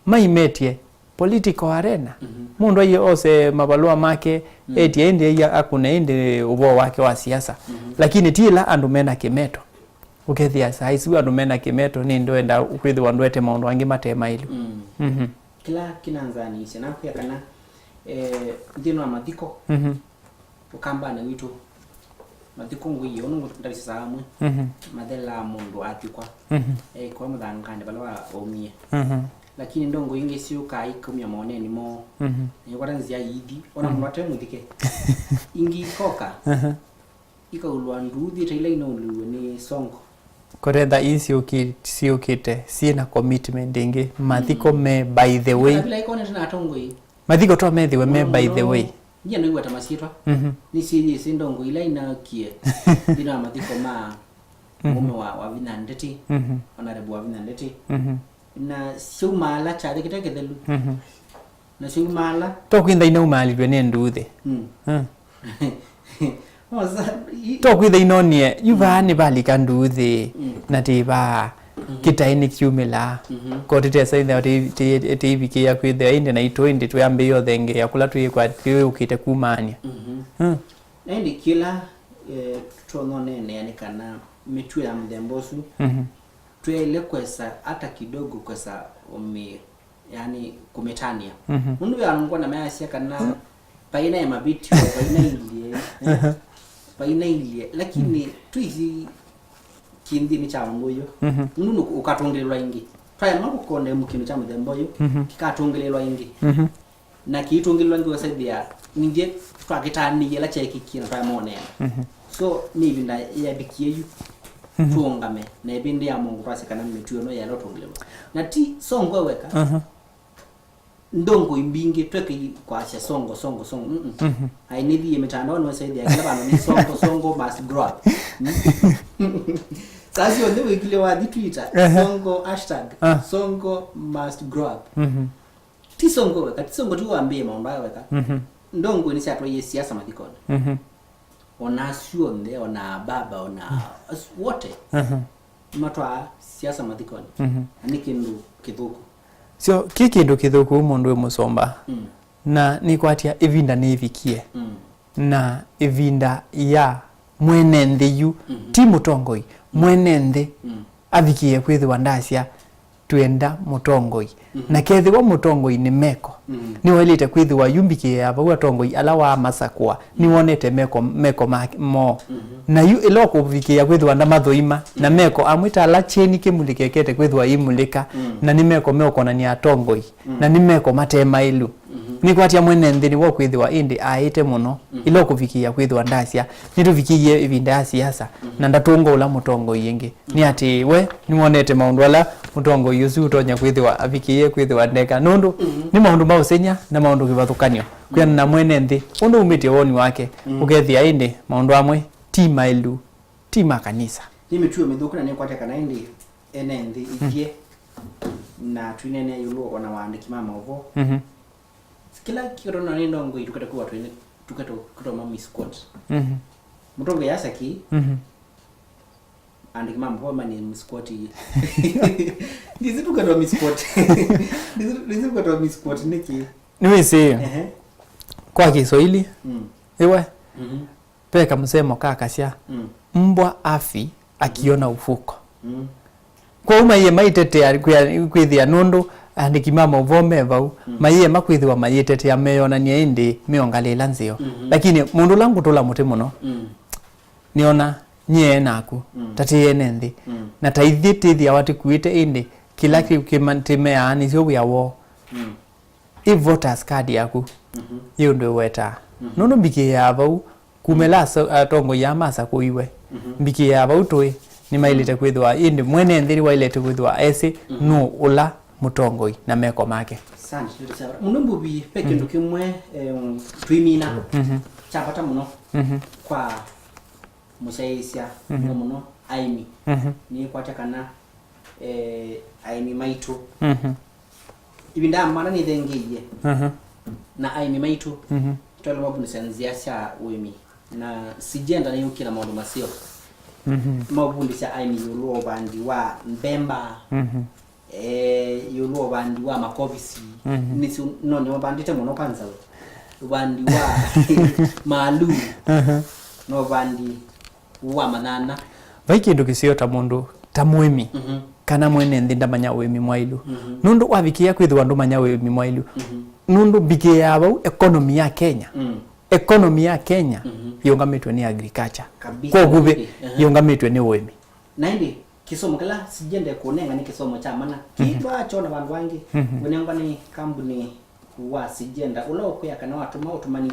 maimetye political arena. Mũndũ aiye ose mavalũa make, etie ĩndĩ aiya akũne ĩndĩ ũvoo wake wa siasa. Lakini ti ĩla andũ mena kĩmeto. Ũkethĩa saa isu andũ mena kĩmeto nĩ ndwenda kwĩthĩwa ndwete maũndũ angĩ mate maĩlu. Mhm. Kĩla kĩnanzanĩisye nakwĩa kana, eh, nthĩnĩ wa mathiko, ũkambanĩ witũ, mathiko ngũie ũndũ ndavisasaa amwe, mathelaa mũndũ atw'ĩkwa, eĩkwa mũthanganĩ vala waumie. Lakini ndongoi ingĩ syũkaa ikaumya moneni moo, na ikwata nzĩa iithi, ona mũndũ ate mũthike. Ingĩ ikoka, ikaulwa nduuthi ta ila inaulĩw'e nĩ Sonko. Kũretha ii syũki-, syũkĩte syĩ na commitment ĩngĩ. Mathiko me by the way. Kabila ikonete na atongoi. Mathiko to methĩwe me by the way. Nyie nĩw'a ta masyĩtwa. Nĩsyĩyĩsĩ ndongo ila inakie nthĩnĩ wa mathiko ma mũũme wa, wa Wavinya Ndeti, Honorable Wavinya Ndeti. Na syaumaala kyathĩ kĩte kĩthelu. Na syaumaala. To kwĩtha inaumaalilw'e nĩ nduuthĩ. Mm. To kwĩtha inonie, yu vaa nĩvalika nduuthĩ, na tĩ vaa, kĩtaĩ nĩkyumĩlaa. Kotĩtesa ĩthĩwa tĩ-, tĩ-, tĩivikĩĩa kwĩthĩa ĩndĩ naitũ ĩndĩ twĩambĩĩa ũthengeea kũla twĩĩkwa twĩũkĩte kumaany'a. Mm. Na ĩndĩ kĩla, eh, tũtonya ũneenea nĩ kana mĩtuo ya mũthemba ũsu, twaĩle kwesa hata kidogo kwesa ũmĩ-, yani, kũmĩtanĩa. Nũndũ wĩ andũ ngwona measya kana vai naĩ mavĩtyo, vai nailyĩ, eh, vai nailyĩ, lakini twĩsĩ kĩnthĩnĩ kya ũndũ ũyũ, nũndũ nũkũ-, ũkatũngĩlĩlwa ĩngĩ. Twaema kũkonde kĩndũ kya mũthemba ũyũ, kĩkatũngĩlĩlwa ĩngĩ. Na kĩitũngĩlĩlwa ĩngĩ ũkasethĩa ningĩ twakĩtanĩie ĩla kyeekĩkie na twaema ũneena. So, nĩ ĩvinda yavikie yu. Tũũngame, na ĩvĩndĩ ya mũongo twasye kana mĩtuo ĩno yaĩle ũtũngĩlĩlwa. Na ti Sonko weka, ndongoi mbingĩ twekei kwasya Sonko, Sonko, Sonko, mm-mm. Aĩ nĩthiĩ mĩtandaonĩ wesethĩa kĩla vandũ nĩ Sonko, Sonko must grow up. Mm. Saa syonthe wĩkile wathi Twitter, Sonko hashtag, Sonko must grow up. Ti Sonko weka, ti Sonko tu wambĩĩe maũndũ aya weka. Ndongoi nĩsyatwaie siasa mathikonĩ. Ona asu onthe, ona baba, ona asu wote, nĩmatwaa siasa mathikonĩ. Na nĩ kĩndũ kĩthũku. Syo, kĩ kĩndũ kĩthũku mũndũ wĩ mũsomba. Na nĩkwatya ĩvinda nĩĩvikie. Na ĩvinda ya mwene nthĩ yu, ti mũtongoi, mwene nthĩ avikĩe kwĩthĩwa ndasya, "Twĩenda mũtongoi." Na kethĩwa mũtongoi nĩ meko, nĩwaĩlĩte kwĩthĩwa yu mbikĩĩa vau atongoi ala waamasakũa nĩwonete meko, meko ma, moo. Na yu ĩla ũkũvikĩĩa kwĩthĩwa ndamathũima, na meko amwe ta ala kyeni kĩmulĩkĩkĩte kwĩthĩwa imulĩka, na nĩ meko meũkonany'a atongoi, na nĩ meko mate maĩlu. Nĩkwatya mwene nthĩ nĩwe ũkwĩthĩwa ĩndĩ aĩte mũno, ĩla ũkũvikĩĩa kwĩthĩwa ndasya, "Nĩtũvikĩie ĩvinda ya siasa, na ndatũnga ũla mũtongoi ĩngĩ." Nĩ atĩ we nĩwonete maũndũ ala mũtongoi ũsu ũtonya kwĩthĩwa avikĩie kwĩthĩwa ndeka, nũndũ nĩ maũndũ ma ũsengy'a na maũndũ kĩvathũkany'o kwĩana na mwene nthĩ, ũndũ umĩtye woni wake, ũkethĩa ĩndĩ maũndũ amwe ti maĩlu, ti ma kanisa. Nĩ mĩtuo mĩthũku na nĩkwatya kana ĩndĩ ene nthĩ ithyĩ, na twineenea ĩũlũ ona wa andĩki ma maũvoo. Kĩla kĩkatona nĩ ndongoi tũkete kwĩwa twĩ, tũkete kũtoma misquote. Mũtongoi asaki, andĩki ma maũvoo mani misquote. Ndisi tũketwa misquote. Ndisi, ndisi tũketwa misquote nĩkĩ? Nĩwĩsĩ, kwa Kiswahili, ĩwe, ve kamsemo kakasya, "Mbwa hafi akiona ufuko." Kwoou maiema itetea kwĩa-, kwĩthĩa nũndũ andĩki ma maũvoo me vau, maiema kwĩthĩwa mayĩtetea meyonany'a ĩndĩ meongalĩla nzeo. Lakini mũndũ ũla ngũtũla mũtĩ mũno, nĩona nyie naku, ta tĩ ene nthĩ. Na ta ithyĩ tĩthĩawa tĩkuĩte ĩndĩ kĩla kĩ-, kĩma-, tĩmeaa nĩsyo wĩa woo. Ĩ voters card yaku yĩ ũndũ ĩwetaa. Nũndũ mbikĩĩaa vau, kumĩla asa-, atongoi aa masakũiwe, mbikĩĩaa vau tũĩ, nĩmaĩlĩte kwĩthĩwa, ĩndĩ mwene nthĩ nĩwaĩlĩte kwĩthĩwa esĩ nũũ ũla mũtongoi na meko make. Asante, ndeto sya vata. Mũno mbuvi, ve kĩndũ kĩmwe, em, twĩmina, kya vata mũno kwa mũsyaĩĩsya, mũno mũno aĩmi. Nĩkwatya kana, eh, aĩmi maitũ Ĩvinda ya mana nĩthengeie, mhm, na aĩmi maitũ, mhm, twaĩle mavundĩsya nzĩa sya ũĩmi, na Syngenta nĩyũkie na maũndũ maseo. Mhm. Mavundĩsya aĩmi ĩũlũ wa ũvandi wa mbemba, mhm, eh, ĩũlũ wa ũvandi wa makovisi. Mhm. Nĩsyo nonĩ mavandĩte mũno kwanza we. Ũvandi wa maluu, mhm, na ũvandi wa manyanya. Vai kĩndũ kĩseo ta mũndũ, ta mũĩmi, mhm, kana mwene nthĩ ndamanya ũĩmi mwaĩlu. Mhm. Nũndũ wavikĩĩa kwĩthĩwa ndũmanya ũĩmi mwaĩlu. Mhm. Nũndũ mbikĩĩaa vau economy ya Kenya. Mm. Economy ya Kenya, mhm, yĩũngamĩtwe nĩ agriculture. Kabisa. Kwa ũkuvĩ, mhm, yĩũngamĩtwe nĩ ũĩmi. Na ĩndĩ, kĩsomo kĩla Syngenta ĩkũnenga nĩ kĩsomo kya mana. Mhm. Kĩitwa kyona vandũ vangĩ, mhm, wĩnengwa nĩ kambunĩ wa Syngenta, ũla ũkwĩa kana watũma ũtũmani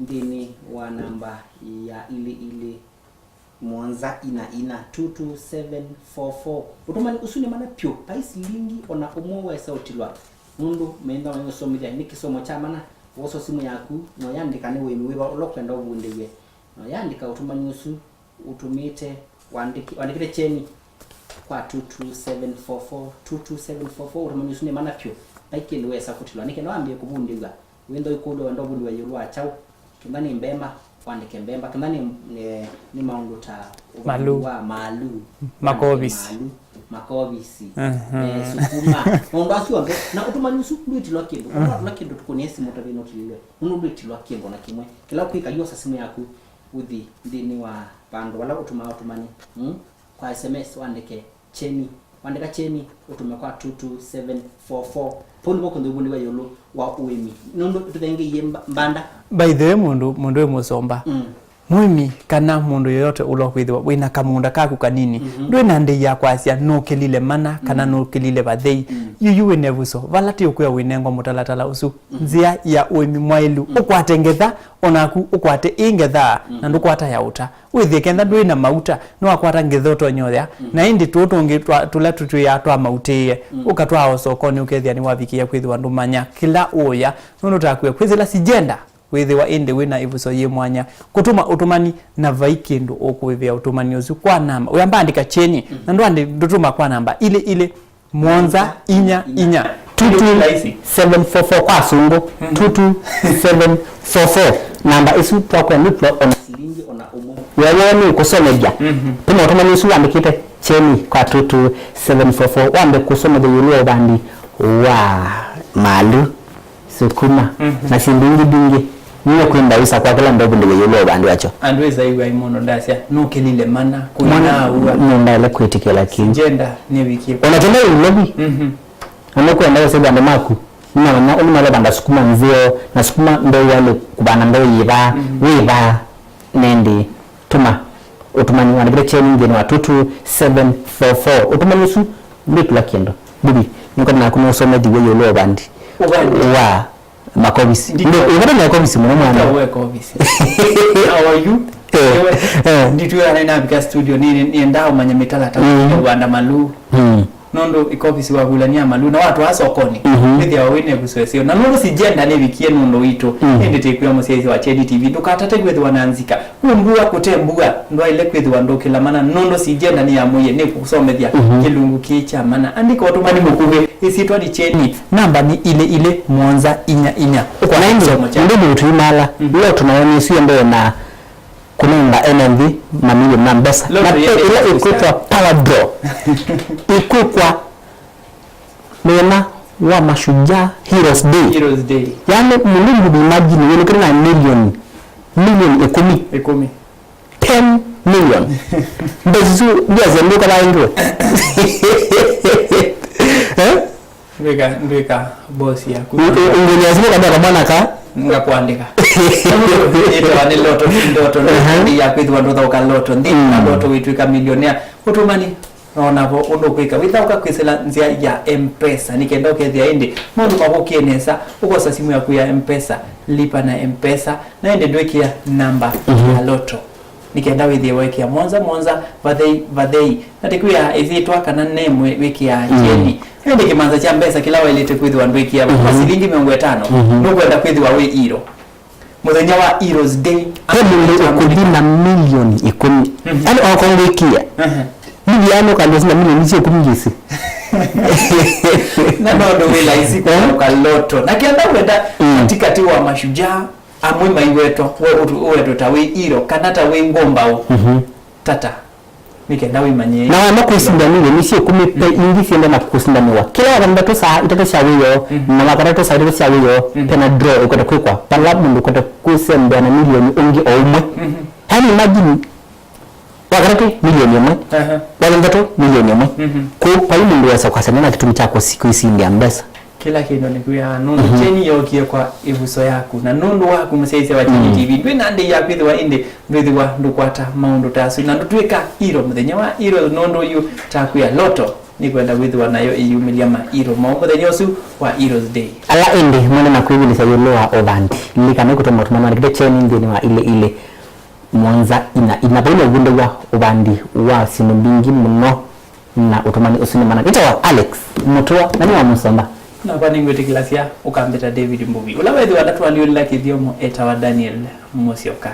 nthĩnĩ wa namba ya ilĩ ilĩ mũonza inya inya two two seven four four. Ũtũmani ũsu nĩ mana pyũ, vai silingi ona ũmwe wesa ũtilwa, nũndũ maitha mayũsomethya nĩ kĩsomo kya mana. Wosa simũ yaku, na ũyandĩka nĩ ũĩmi wĩva ũla ũkwenda ũvundĩw'e, na ũyandĩka ũtũmani ũsu ũtũmĩte, wandĩki-, wandĩkĩte kyeni kwa two two seven four four, two two seven four four. Ũtũmani ũsu nĩ mana pyũ, vai kĩndũ wesa kũtilwa. Nĩ kenda wambĩe kũvundĩw'a, wĩntha ũikũlw'a wenda ũvundĩw'a ĩũlũ wa kyaũ, kĩmba nĩ mbemba, wandĩke mbemba, kĩmba nĩ, eh, nĩ maũndũ ta ũvandi, maluu, wa maluu, makovisi, wandĩke maluu, makovisi, mhm, eh, sukuma, maũndũ asu onthe. Na ũtũmani ũsu ndwĩtilwa kĩndũ. Mm. Ũtũla kĩndũ tũkũnie simũ ũtavye nũtililwe, nũndũ ndwĩtilwa kĩndũ na kĩmwe. Kĩla ũkwĩka, yosa simũ yaku, ũthi nthĩnĩ wa vandũ vala ũtũmaa ũtũmani, mm? Kwa S M S wandĩke kyeni, wandĩka kyeni ũtũme kwa two two seven four four. Vau nĩvo ũkũnthĩ ũvundĩw'a ĩũlũ wa ũĩmi, nũndũ tũthengeie mba-, mbanda. By the way, mũndũ, mũndũ wĩ mũsomba, mm, mũĩmi kana mũndũ yoyote ũla ũkwĩthĩwa wĩna kamũũnda kaku kanini, mhm, ndwĩ na ndĩi ya kwasya nũkĩlile mana kana, mm, nũkĩlile vathei. Mm. Yu, yu wĩna ĩvuso, vala ti ũkwĩa wĩnengwa mũtalatala ũsu, mhm, nzĩa ya ũĩmi mwaĩlu, mm, ũkwate ngetha, onaku ũkwate ĩ ngetha, mm, na ndũkwata ya ũta. Wĩthĩe kenda ndwĩ na mauta, nĩwakwata ngetha ũtonyoya, mm, na ĩndĩ tũũ tũngĩ twa, tũla tũtwĩaa twa mautĩĩe, mm, ũkatwaa o sokonĩ, ũkethĩa nĩwavikĩĩa kwĩthĩwa ndũmanya kĩla ũũya, nũndũ takwĩa kwĩsĩla Syngenta, wĩthĩwa ĩndĩ wĩ na ĩvuso yĩ mwanya kũtũma ũtũmani, na vai kĩndũ ũkũĩvĩa ũtũmani ũsu kwa namba. Ũyamba andĩka kyeni, mm, na ndwandĩ ndũtũma kwa namba ilĩ ilĩ mũonza inya inya two two seven four four kwa asũngũ, mhm, two two seven four four. Namba ĩsu twakwĩa nĩtw'o ona silingi ona ũmwe. Wewe nĩ kũsomethya. Mhm. Tũma ũtũmani ũsu wandĩkĩte kyeni kwa two two seven four four, wambe kũsomethya ĩũlũ wa ũvandi wa maluu, sukuma, mhm, na syĩndũ ingĩ mbingĩ. Nĩkwenda wĩsa kwa kĩla ndovundĩw'e ĩũlũ wa ũvandi wakyo. Andũ ĩsa ĩw'ai mũndũ ndasya, nũkĩlile mana, kũinaaw'a. Nũndaĩle kwĩtĩkĩla kĩu. Syngenta nĩvikie. Ona kĩla ĩlovi. Mhm. Na nũkwenda wĩsa andũ maku. Nĩmamanya ũndũ maĩle vanda sukuma nzeo, na sukuma mbeu waĩle kũvanda mbeu yĩva, mhm, wĩva, nĩndĩ tũma ũtũmani wandĩkĩte kyeni nthĩnĩ wa two two seven four four. Ũtũmani ũsu ndwĩ kĩla kĩndũ. Mbivi, nĩkwenda naku nũsomethĩw'e ĩũlũ wa ũvandi, ũvandi wa makovisi. Ndito. Ndĩ, ĩvata na kovisi mũno mwana. Ndito we kovisi. How are you? Eh, ewe, eh. Nditwĩana navika studio, nĩ, nĩ, nĩendaa ũmanya mĩtalatala, mm, ya ũvanda maluu. Mm. Nũndũ ĩkovisi wavulania maluu na watwaa sokonĩ, mhm, wĩthĩawa wĩ na ĩvuso ĩseo. Na nũndũ Syngenta nĩvikie nũndũ witũ, mm, ĩndĩ tĩkwĩa mũsyaĩĩsya wa Kyeni T V, ndũkatate kwĩthĩwa na nzika. Ũmbua kũte mbua, ndwaĩle kwĩthĩwa ndũkĩla mana, nũndũ Syngenta nĩyamwĩie nĩkũsomethya, mhm, kĩlungu kĩĩ kya mana. Andĩka ũtũmani mũkuvĩ, ĩsyĩtwa nĩ Kyeni, namba nĩ ilĩ ilĩ mũonza inya inya. Ũkwata kĩsomo kya. Na ĩndĩ, mũndũ mũtũimala, mhm, loto nayo nĩsu ĩendee na kũnenga ene nthĩ mamilioni ma mbesa. Loto na yende ĩla ĩkwĩtwa power draw. Ĩkwĩkwa mũthenya wa Mashujaa Heroes Day. Heroes Day. Yaani, Mũlungu imagine, wĩnũkĩte na milioni, milioni ĩkũmi. Ĩkũmi. Ten million. Mbesa isu ndiasya ndũka vaĩ ndũe. Eh? Ndwĩka, ndwĩka boss yaku. Ngũnia simu kana kamwana ka? Ngakwandĩka. Ĩtawa nĩ loto, nĩ ndoto, nĩ, aha, ya kwĩthĩwa ndũthaũka loto, nthĩ, mm, na loto wĩtwĩka millionaire. Ũtũmani, nonavo ũndũ ũkwĩka. Wĩthaũka kwĩsĩla nzĩa ya M-Pesa, nĩ kenda ũkethĩa ĩndĩ maũndũ mavũkie nesa, ũkosa simu yaku ya M-Pesa, lipa na M-Pesa, na ĩndĩ ndwĩkĩa namba, mhm, ya loto. Nĩ kenda wĩthĩe waĩkĩa mũonza mũonza vathei vathei. Na tĩkwĩa ĩsyĩtwa kana nĩ mwĩ-, wĩkĩaa, mm, kyeni. Ĩndĩ kĩmanza kya mbesa kĩla waĩlĩte kwĩthĩwa ndwĩkĩa, mhm, kwa silingi mĩongo ĩtano, mhm, nũkwenda kwĩthĩwa wĩ hero. Mũthenya wa Heroes Day. He mũndũ ũkũthi na milioni ĩkũmi. Mhm. Yaani, okorwo ngwĩkĩa. Aha. Milioni ũkalĩsĩ na milioni icio ĩkũmi ngĩsĩ. Na no ũndũ wĩ laisi kũka loto. Na kenda wenda Mm. katikati wa mashujaa, amwe maiwetwa, we ũtu-, ũwetwe ta wĩ hero, kana ta wĩ ngombaũ. Mhm. Tata. Nĩ kenda wĩmanye. Na wema kũsinda milioni icio kũmĩ pe Mm. ingĩ sienda na kũsindanĩwa. Kĩla wathanthatũ saa itatũ sya wĩoo, Mhm. na wakatatũ saa itatũ sya wĩoo, Mhm. pena draw ĩkwete kwĩkwa. Pala mũndũ kwete kũsembea na milioni ũngĩ o ũmwe. Mhm. Yaani imagine, wakatatũ milioni ĩmwe, Aha. wathanthatũ milioni ĩmwe. Mhm. Kũu vai mũndũ wesa kwasania na kĩtumi kya kũsi-, kwĩsindĩa mbesa. Kĩla kĩndũ nĩkwĩaa, nũndũ Mhm. kyeni yookie kwa ĩvuso yaku, na nũndũ waku mũsyaĩĩsya wa Kyeni Mm. T V, ndwĩ na ndĩi ya kwĩthĩwa ĩndĩ ndwĩthĩwa ndũkwata maũndũ ta asu, na ndũtw'ĩka hero mũthenya wa Heroes, nũndũ yu takwĩa loto nĩkwenda wĩthĩwa nayo ĩyumĩlya ma hero moo mũthenya ũsu wa Heroes Day. Ala ĩndĩ mwende na kwĩvĩlĩsya ĩũlũ wa ũvandi, lilikana kũtũma ũtũmani wandĩkĩte kyeni nthĩnĩ wa ilĩ ilĩ mũonza inya inya. Vau no ũvundĩw'a ũvandi wa syĩndũ mbingĩ mũno na ũtũmani ũsu nĩ mana. Nĩtawa Alex Mũtũa, na nĩ wa Mũsomba. Nakwa nĩngwĩtĩkĩlasya ũkambĩta David Mbuvi, ũla wethĩwa ndatũalyũlĩla kĩthyomo etawa Daniel Mũsyoka.